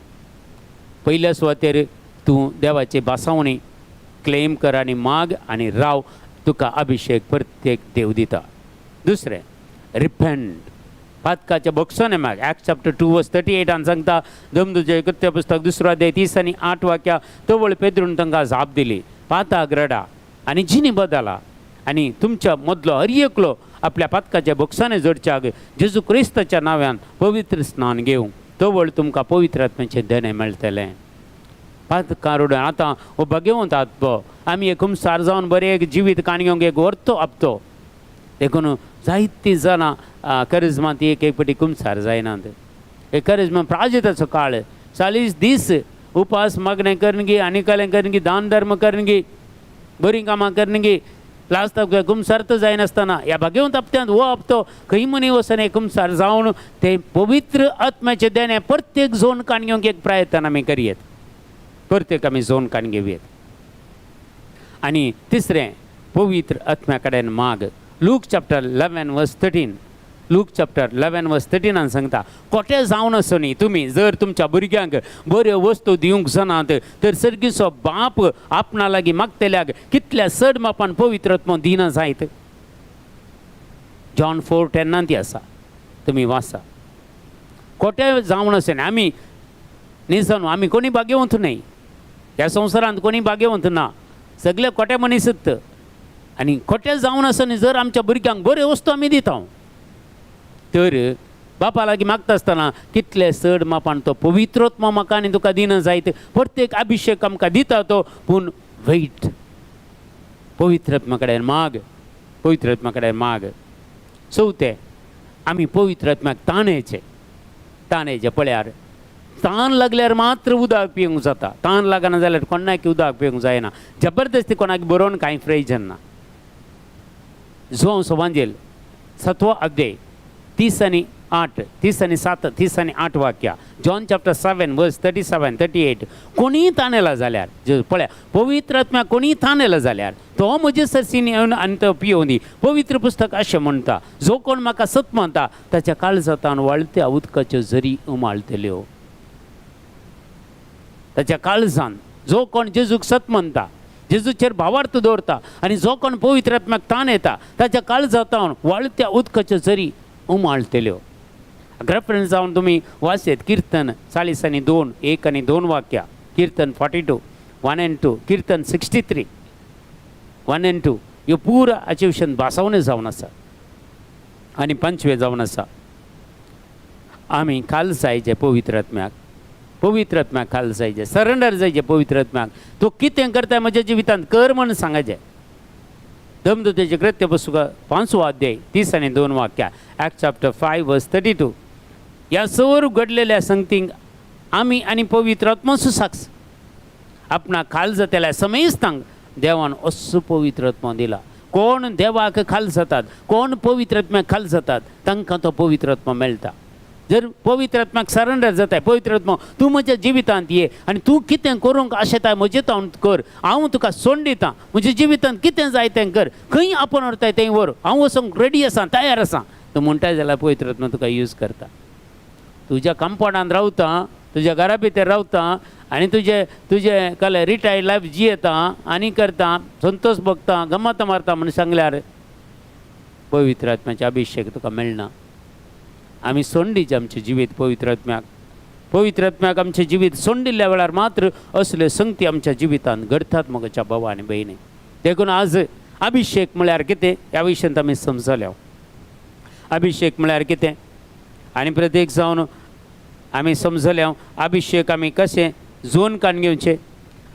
पयल्या सुवातेर तूं देवाची भासावणी क्लेम कर आनी माग आनी राव, तुका अभिशेक प्रत्येक देव दिता. दुसरें, रिपेंट, पातकाच्या बक्षाने माग. Act chapter 2 verse 38 आन सांगता, धर्मदूताचें कृत्य पुस्तक दुसरो अध्याय 30 आनी 8 वाक्या. तवळ पेद्रून तांकां जाप दिली, पाताक रडा आनी जिणी बदला आनी तुमच्या मदलो हर एकलो आपल्या पातकाच्या बक्षाने जोडच्याक जेजू क्रिस्ताच्या नांवान पवित्र स्नान घेवं, तवळ तुमकां पवित्र आत्म्याचें देणें मेळटलें. पातकां रडून आतां हो भगवंत आत्मो आमी एक कुमसार जावन बरें एक जिवीत काणी घेवंक एक व्हरतो आपतो. देखून जायतीं जाणां करिज्मांत एक एक पटी कुमसार जायनात. एक करिज्मा प्राजिताचो काळ, 40 दीस उपास मागणें करनगी, आनी कालें करनगी, दान धर्म करनगी, बरीं कामां करनगी, लास्टाक कुमसार तर जायनासतना ह्या भाग्यवंत हप्त्यांत हो हप्तो खंय मनी वचून एक कुमसार जावन ते पवित्र आत्म्याचें देणें प्रत्येक झोन काण घेवंक एक प्रयत्न आमी करयेत, प्रत्येक आमी झोन काण घेवयेत. आनी तिसरें, पवित्र आत्म्या कडेन माग. Luke chapter 11 verse 13, Luke chapter 11 verse 13 आन सांगता, कोटे जावन आसुनी तुमी जर तुमच्या भुरग्यांक बऱ्यो वस्तू दिवंक जाणात, तर सर्गीचो बाप आपणा लागीं मागतल्याक कितल्या चड मापान पवित्र आत्मो दिना जायत. जॉन 4:10 ती आसा, तुमी वाचा. कोटे जावन आसुनी आमी निजान आमी कोणी भाग्यवंत न्हय. ह्या संवसारांत कोणी भाग्यवंत ना, सगळे कोटे मनीसत. आनी खोटे जावन आसुनी जर आमच्या भुरग्यांक बऱ्यो वस्तू आमी दिता, तर बापा लागीं मागता आसतना कितले चड मापान तो पवित्रोत्मा म्हाका आनी तुका दिना जायत. प्रत्येक अभिशेक आमकां दिता तो, पूण वेट, पवित्र आत्मा कडेन माग, पवित्र आत्मा कडेन माग. चवथें, आमी पवित्र आत्म्याक ताणेचे ताणेचे. पळयार, तान लागल्यार मात्र उदक पिवंक जाता. तान लागना जाल्यार कोणाक उदक पिवंक जायना. जबरदस्ती कोणाक बरोवन कांय प्रयोजन ना. जुवांव सोबांजेल सतवो अध्याय 30 आनी 8, 30 आनी 7, 30 आनी 8 वाक्या. John chapter 7 verse 37, 38. कोणीय ताणेला जाल्यार, पळया, पवित्र आत्म्या कोणीय ताणेला जाल्यार तो म्हजे सरसीन येवन आनी तो पियोवन दी. पवित्र पुस्तक अशें म्हणटा, जो कोण म्हाका सत मानता ताच्या काळजांतान वाळत्या उदकाच्यो झरी उमाळटल्यो. ताच्या काळजान जो कोण जेजूक सत मानता, जेजूचेर भावार्थ दवरता आनी जो कोण पवित्र आत्म्याक ताण येता, ताच्या काळजांतावन वाळत्या उदकाच्यो झरी उमाळटल्यो. रेफरन्स जावन तुमी वाचयत, किर्तन 42, 1 आनी 2 वाक्या, किर्तन 42 1 and 2, किर्तन 63 1 and 2. ह्यो पुरा हाचे विशयान भासावणे जावन आसा. आनी पंचवे जावन आसा, आमी खाल जायचे पवित्र आत्म्याक, पवित्र आत्म्याक खाल जायचे, सरेंडर जायचे पवित्र आत्म्याक. तो कितें करता म्हज्या जिवितांत कर म्हण सांगायचें. धर्मदूताचें कृत्य पुस्तक पांचवो अध्याय 30 आनी 2 वाक्या, Act chapter 5 verse 32. ह्या सवर घडलेल्या संगतींक आमी आनी पवित्र आत्मो साक्ष. आपणाक खाल जातेल्या समेस्तांक देवान असो पवित्र आत्मो दिला. कोण देवाक खाल जातात, कोण पवित्र आत्म्याक खाल जातात, तांकां तो पवित्र आत्मो मेळटा. जर पवित्र आत्म्याक सरेंडर जाताय, पवित्र आत्मो तूं म्हज्या जिवितांत ये आनी तूं कितें करूंक आशेताय म्हजें तावन कर, हांव तुका सोड दितां, म्हज्या जिवितांत कितें जाय तें कर, खंय आपोवन व्हरताय थंय व्हर, हांव वचूंक रेडी आसा, तयार आसा, तूं म्हणटाय जाल्यार पवित्र आत्मो तुका यूज करता. तुज्या कंपाउंडांत रावता, तुज्या घरा भितर रावता आनी तुजे तुजे कले रिटायर्ड लायफ जियेता आनी करता, संतोष भोगता, गमत मारता म्हूण सांगल्यार पवित्र आत्म्याचे अभिषेक तुका मेळना. आमी सोंडीचे आमचें जिवीत पवित्र आत्म्याक. पवित्र आत्म्याक आमचें जिवीत सोंडिल्ल्या वेळार मात्र असल्यो संगती आमच्या जिवितांत घडटात म्हज्या भावा आनी भयणी. देखून आज अभिषेक म्हळ्यार कितें ह्या विशयांत आमी समजल्या. अभिषेक म्हळ्यार कितें आनी प्रत्येक जावन आमी समजल्या अभिषेक आमी कशें जोन काडून घेवचें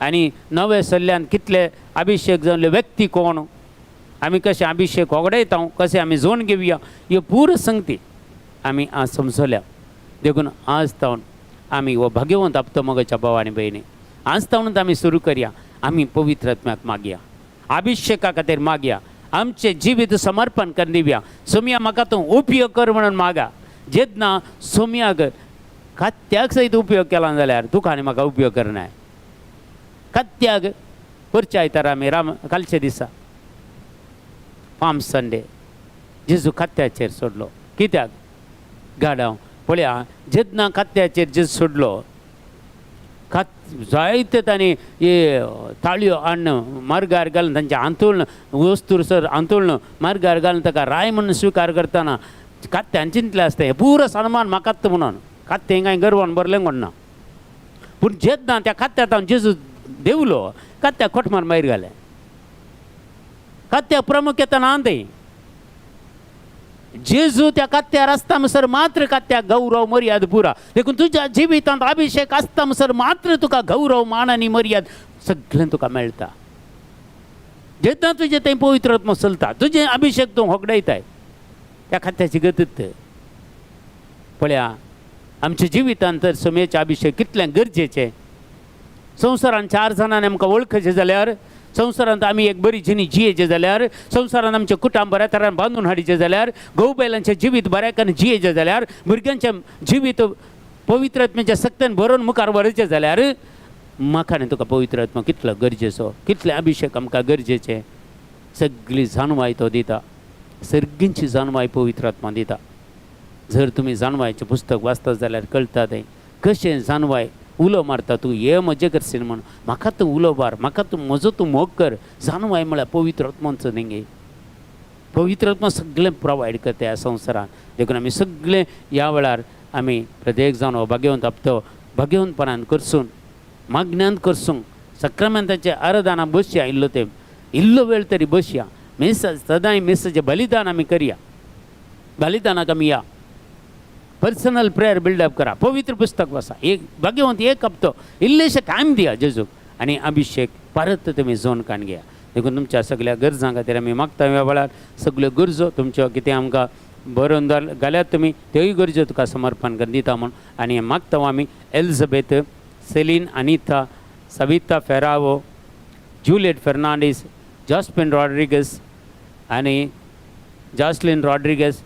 आनी नव्या सल्ल्यान कितले अभिषेक जाल्ले व्यक्ती कोण, आमी कशें अभिषेक होगडायता, कशें आमी जोन घेवया, ह्यो पुरो संगती आमी आज समजल्या. देखून आज तावन आमी हो भाग्यवंत हप्तो मगाच्या भाव आनी भयणी आज तावनूच आमी सुरू करया. आमी पवित्र आत्म्याक मागया, अभिषेका खातीर मागया, आमचें जिवीत समर्पण करून दिवया. सोमया म्हाका तूं उपयोग कर म्हणून मागा. जेन्ना सोमयाक खात्याक सयत उपयोग केला जाल्यार तुका आनी म्हाका उपयोग करनाय. खात्याक करचे आयतार आमी राम कालचे दिसा पाम संडे जेजू खात्याचेर सोडलो. कित्याक गाडाव पळया, जेन्ना खात्याचेर जेजू सोडलो खात जायते तांणी ताळयो हाडून मार्गार घालून तांचें आंतोळण वस्तूर सर आंतोळण मार्गार घालून ताका राय म्हणून स्विकार करतना खात्यान चिंतलें आसता हें पुरो सन्मान म्हाकाच म्हणून. खात्तें कांय गर्वान भरलें कोण ना, पूण जेन्ना त्या खात्यांत हांव जेजू देंवलो खात्याक खोटमार भायर घालें. खात्याक प्रामुख्यता ना थंय. जेजू त्या कात्यार आसता म्हणसर मात्र कात्याक गौरव मर्याद पुरा. देखून तुज्या जिवितांत अभिषेक आसता म्हणसर मात्र तुका गौरव मान आनी मर्याद सगळें तुका मेळटा. जेन्ना तुजें थंय पवित्र आत्मो चलता, तुजें अभिषेक तूं होगडायताय त्या खात्याची गतीत. पळया आमच्या जिवितांत तर समेचे अभिषेक कितलें गरजेचें. संवसारांत चार जाणांनी आमकां वळखचें जाल्यार, संवसारांत आमी एक बरी जिणी जियेचें जाल्यार, संवसारांत आमचें कुटुंब बऱ्या तरान बांदून हाडचें जाल्यार, घोव बायलांचें जिवीत बऱ्याकान जियेचें जाल्यार, भुरग्यांचें जिवीत पवित्र आत्म्याच्या सक्तेन भरोवन मुखार व्हरचें जाल्यार म्हाका आनी तुका पवित्र आत्मा कितलो गरजेचो, कितले अभिषेक आमकां गरजेचे. सगळी जाणवाय तो दिता, सर्गींची जाणवाय पवित्र आत्मा दिता. जर तुमी जाणवायचें पुस्तक वाचता जाल्यार कळटा तें कशें जाणवाय उलो मारता, तूं ये म्हजे करशील म्हण, म्हाका तूं उलो मार, म्हाका तूं म्हजो तूं मोग कर. जाणवाय म्हळ्यार पवित्र आत्माचो न्ही, पवित्र आत्मा सगळें प्रोवायड करता ह्या संवसारांत. देखून आमी सगळें ह्या वेळार आमी प्रत्येक जावन हो भाग्यवंत हप्तो भाग्यवंतपणान करसून मागण्यांत करसून सक्रामेंताच्या आराधना बसया, इल्लो तेंप इल्लो वेळ तरी बसया. मिस सदांय मिसाचें बलिदान आमी करया, बलिदानाक आमी या, पर्सनल प्रेयर बिल्डअप करा, पवित्र पुस्तक वाचा. एक भाग्यवंत एक हप्तो इल्लेशे टायम दिया जेजूक आनी अभिषेक परत तुमी जोन काडून घेया. देखून तुमच्या सगळ्या गरजां खातीर आमी मागता ह्या वेळार सगळ्यो गरजो तुमच्यो कितें आमकां बरोवन घाल्यात तुमी त्योय गरजो तुका समर्पण करून दिता म्हूण. आनी मागता आमी Elizabeth, Celine, Anita, Savita Ferrao, Juliet Fernandes, Jospin Rodrigues आनी Joslyn Rodrigues,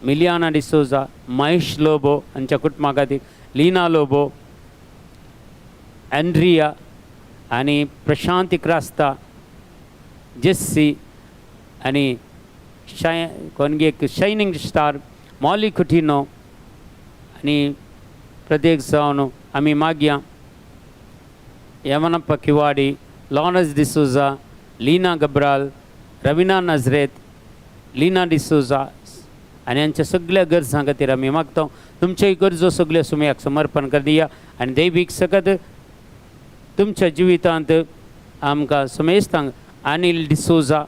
Miliana D'Souza, Mahesh Lobo हांच्या कुटुंबा खातीर, लीना लोबो, अँड्रिया आनी प्रशांती क्रास्ता, जेस्सी आनी शाय कोणगे एक शायनींग स्टार मॉली कुटिनो. आनी प्रत्येक जावन आमी मागया यमनप्पा किवाडी, लॉनस डिसोजा, लीना गब्राल, रविना नजरेत, लीना डिसोजा आनी हांच्या सगळ्या गरजां खातीर आमी मागता. तुमच्योय गरजो सगळ्यो सुमयाक समर्पण कर दिया आनी दैवीक सकत तुमच्या जिवितांत आमकां समेस्तांक अनिल डिसोजा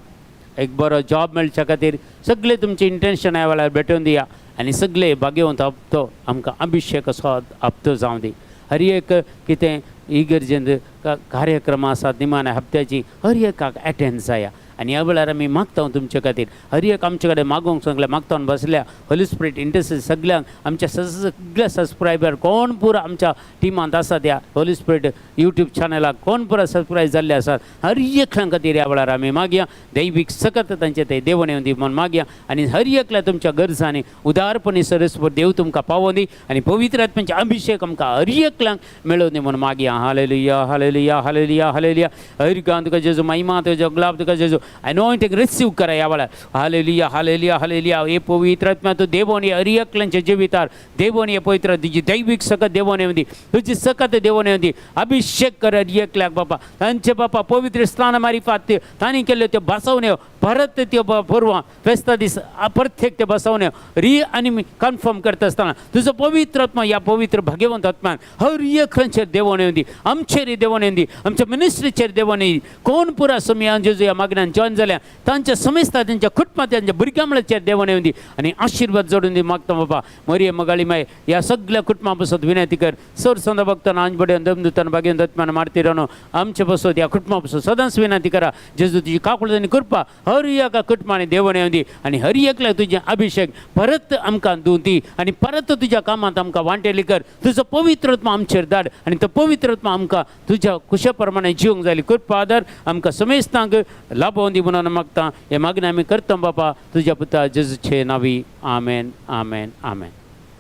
एक बरो जॉब मेळच्या खातीर सगळे तुमचे इंटेन्शन ह्या वेळार भेटोवन दिया. आनी सगळे भाग्यवंत हप्तो आमकां अभिषेक असो हप्तो जावं दी. हर एक कितें इगर्जेंत कार्यक्रम आसात निमाण्या हप्त्याची हर एकाक एटेंड जाया. आनी ह्या वेळार आमी मागता तुमचे खातीर हर एक आमचे कडेन मागूंक सगळें मागता बसल्या होली स्पिरीट इंटरसेसर सगळ्यांक आमच्या सगळ्या सबस्क्रायबर कोण पुरा आमच्या टिमांत आसा त्या होली स्पिरीट यूट्यूब चॅनलाक कोण पुरा सबस्क्रायब जाल्ले आसात हर एकल्यां खातीर ह्या वेळार आमी मागया दैवीक सकत तांचे ते देवण येवन दी म्हूण मागया आनी हर एकल्या तुमच्या गरजांनी उदारपणी सरस्वर देव तुमकां पावोवन दी आनी पवित्र आत्म्याचे अभिषेक आमकां हर एकल्यांक मेळोवन दी म्हूण मागया. Hallelujah hallelujah hallelujah hallelujah. हर गांव तुका जेजू महिमा तुजो गुलाब तुका जेजू अनॉइंटिंग रिसीव करा ह्या वेळार. Hallelujah hallelujah hallelujah. हे पवित्र आत्म्या तूं देवोन ये हर एकल्यांच्या जिवितार देवोन ये पवित्र तुजी दैवीक सकत देवोन येवन दी तुजी सकत देवोन येवन दी अभिषेक कर हर एकल्याक बापा तांचे बापा पवित्र स्थान मारिफात तांणी केल्ल्यो त्यो बसवण्यो परत त्यो पूर्व फेस्ता दीस प्रत्येक त्यो बसवण्यो री आनी कन्फर्म करता आसतना तुजो पवित्र आत्मा ह्या पवित्र भाग्यवंत आत्मान हर एकल्यांचेर देवोन येवन दी आमचेर देवोन येवन दी आमच्या मिनिस्ट्रीचेर देवोन येवन दी. कोण पुरा समयान जेजू ह्या मागण्यान जॉयन जाल्या तांच्या समेस्ता तांच्या कुटुंबात तांच्या भुरग्यां मळाचेर देवोन येवन दी आनी आशिर्वाद जोडून दी मागता बाबा. मरिये मगाळी माय ह्या सगळ्या कुटुंबा बसत विनंती कर सर संद भक्तान आंजबड्यान दमदूतान भाग्यवंत आत्मान मारतिरानो आमचे बसत ह्या कुटुंबा बसत सदांच विनंती करा जेजू तुजी काकुळट आनी कृपा हर एका कुटुंबांनी देवोन येवन दी आनी हर एकल्याक तुजें अभिषेक परत आमकां दिवन दी आनी परत तुज्या कामांत आमकां वांटेली कर. तुजो पवित्र आत्मा आमचेर धाड आनी तो पवित्र आत्मा आमकां तुज्या कुशा प्रमाणे जिवंक जाली कृपा आदार आमकां समेस्तांक लाभोवन दी म्हणून मागता. हे मागणें आमी करता बापा तुज्या पुता जेजूचे नावी. आमेन आमेन आमेन.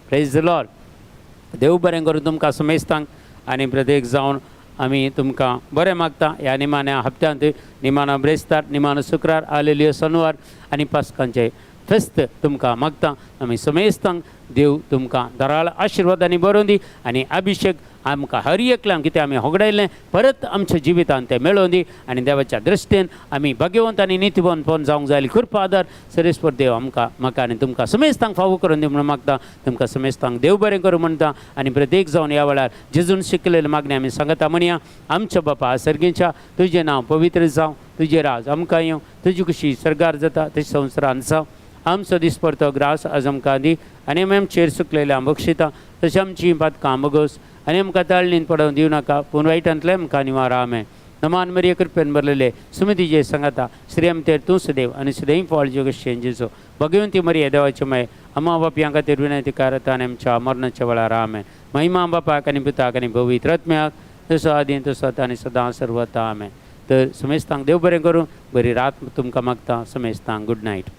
Praise the Lord. देव बरें करूं तुमकां समेस्तांक आनी प्रत्येक जावन आमी तुमकां बरें मागता. ह्या निमाण्या हप्त्यांत निमाणो ब्रेस्तार निमाणो शुक्रार आलेलियो शनिवार आनी पास्कांचे फेस्त तुमकां मागता. आमी समेस्तांक देव तुमकां दराळ आशिर्वादांनी बरोवन दी आनी अभिषेक आमकां हर एकल्यांक कितें आमी होगडायलें परत आमच्या जिवितांत तें मेळोवन दी आनी देवाच्या दृश्टीन आमी भाग्यवंत आनी नितीवंतपण जावंक जाय कृपा आदार सरेस्वर देव आमकां म्हाका आनी तुमकां समेस्तांक फावो करून दी म्हणून मागता. तुमकां समेस्तांक देव बरें करूं म्हणटा आनी प्रत्येक जावन ह्या वेळार जेजून शिकलेले मागणें आमी सांगता. म्हणया आमच्या बापा सर्गीच्या तुजें नांव पवित्र जावं, तुजें राज आमकां येवं, तुजी खुशी सर्गार जाता तशी संवसारांत जावं. आमचो दिसपडतो ग्रास आज आमकां दी आनी आमी आमचेर सुकलेल्या बक्षिता तशें आमची पातकां बगोस आनी आमकां ताळणीन पडोवन दिवं नाका पूण वायटांतलें आमकां निवारा. आमेन. नमान मरिये कृपेन भरलेले सुमतीजे सांगाता श्रीअमतेर तूं सदैव आनी सदैव फळ जोगशेन जेजो भगवंती मरिये देवाचे माय अम्मा बापयां खातीर विनंती करता आनी आमच्या मरणाच्या वेळार. आमेन. महिमा बापाक आनी पुताक आनी पवित्र आत्म्याक जसो आदीं तसो आतां आनी सदां सर्वता. आमेन. तर समेस्तांक देव बरें करूं, बरी रात तुमकां मागता. समेस्तांक गुड नायट.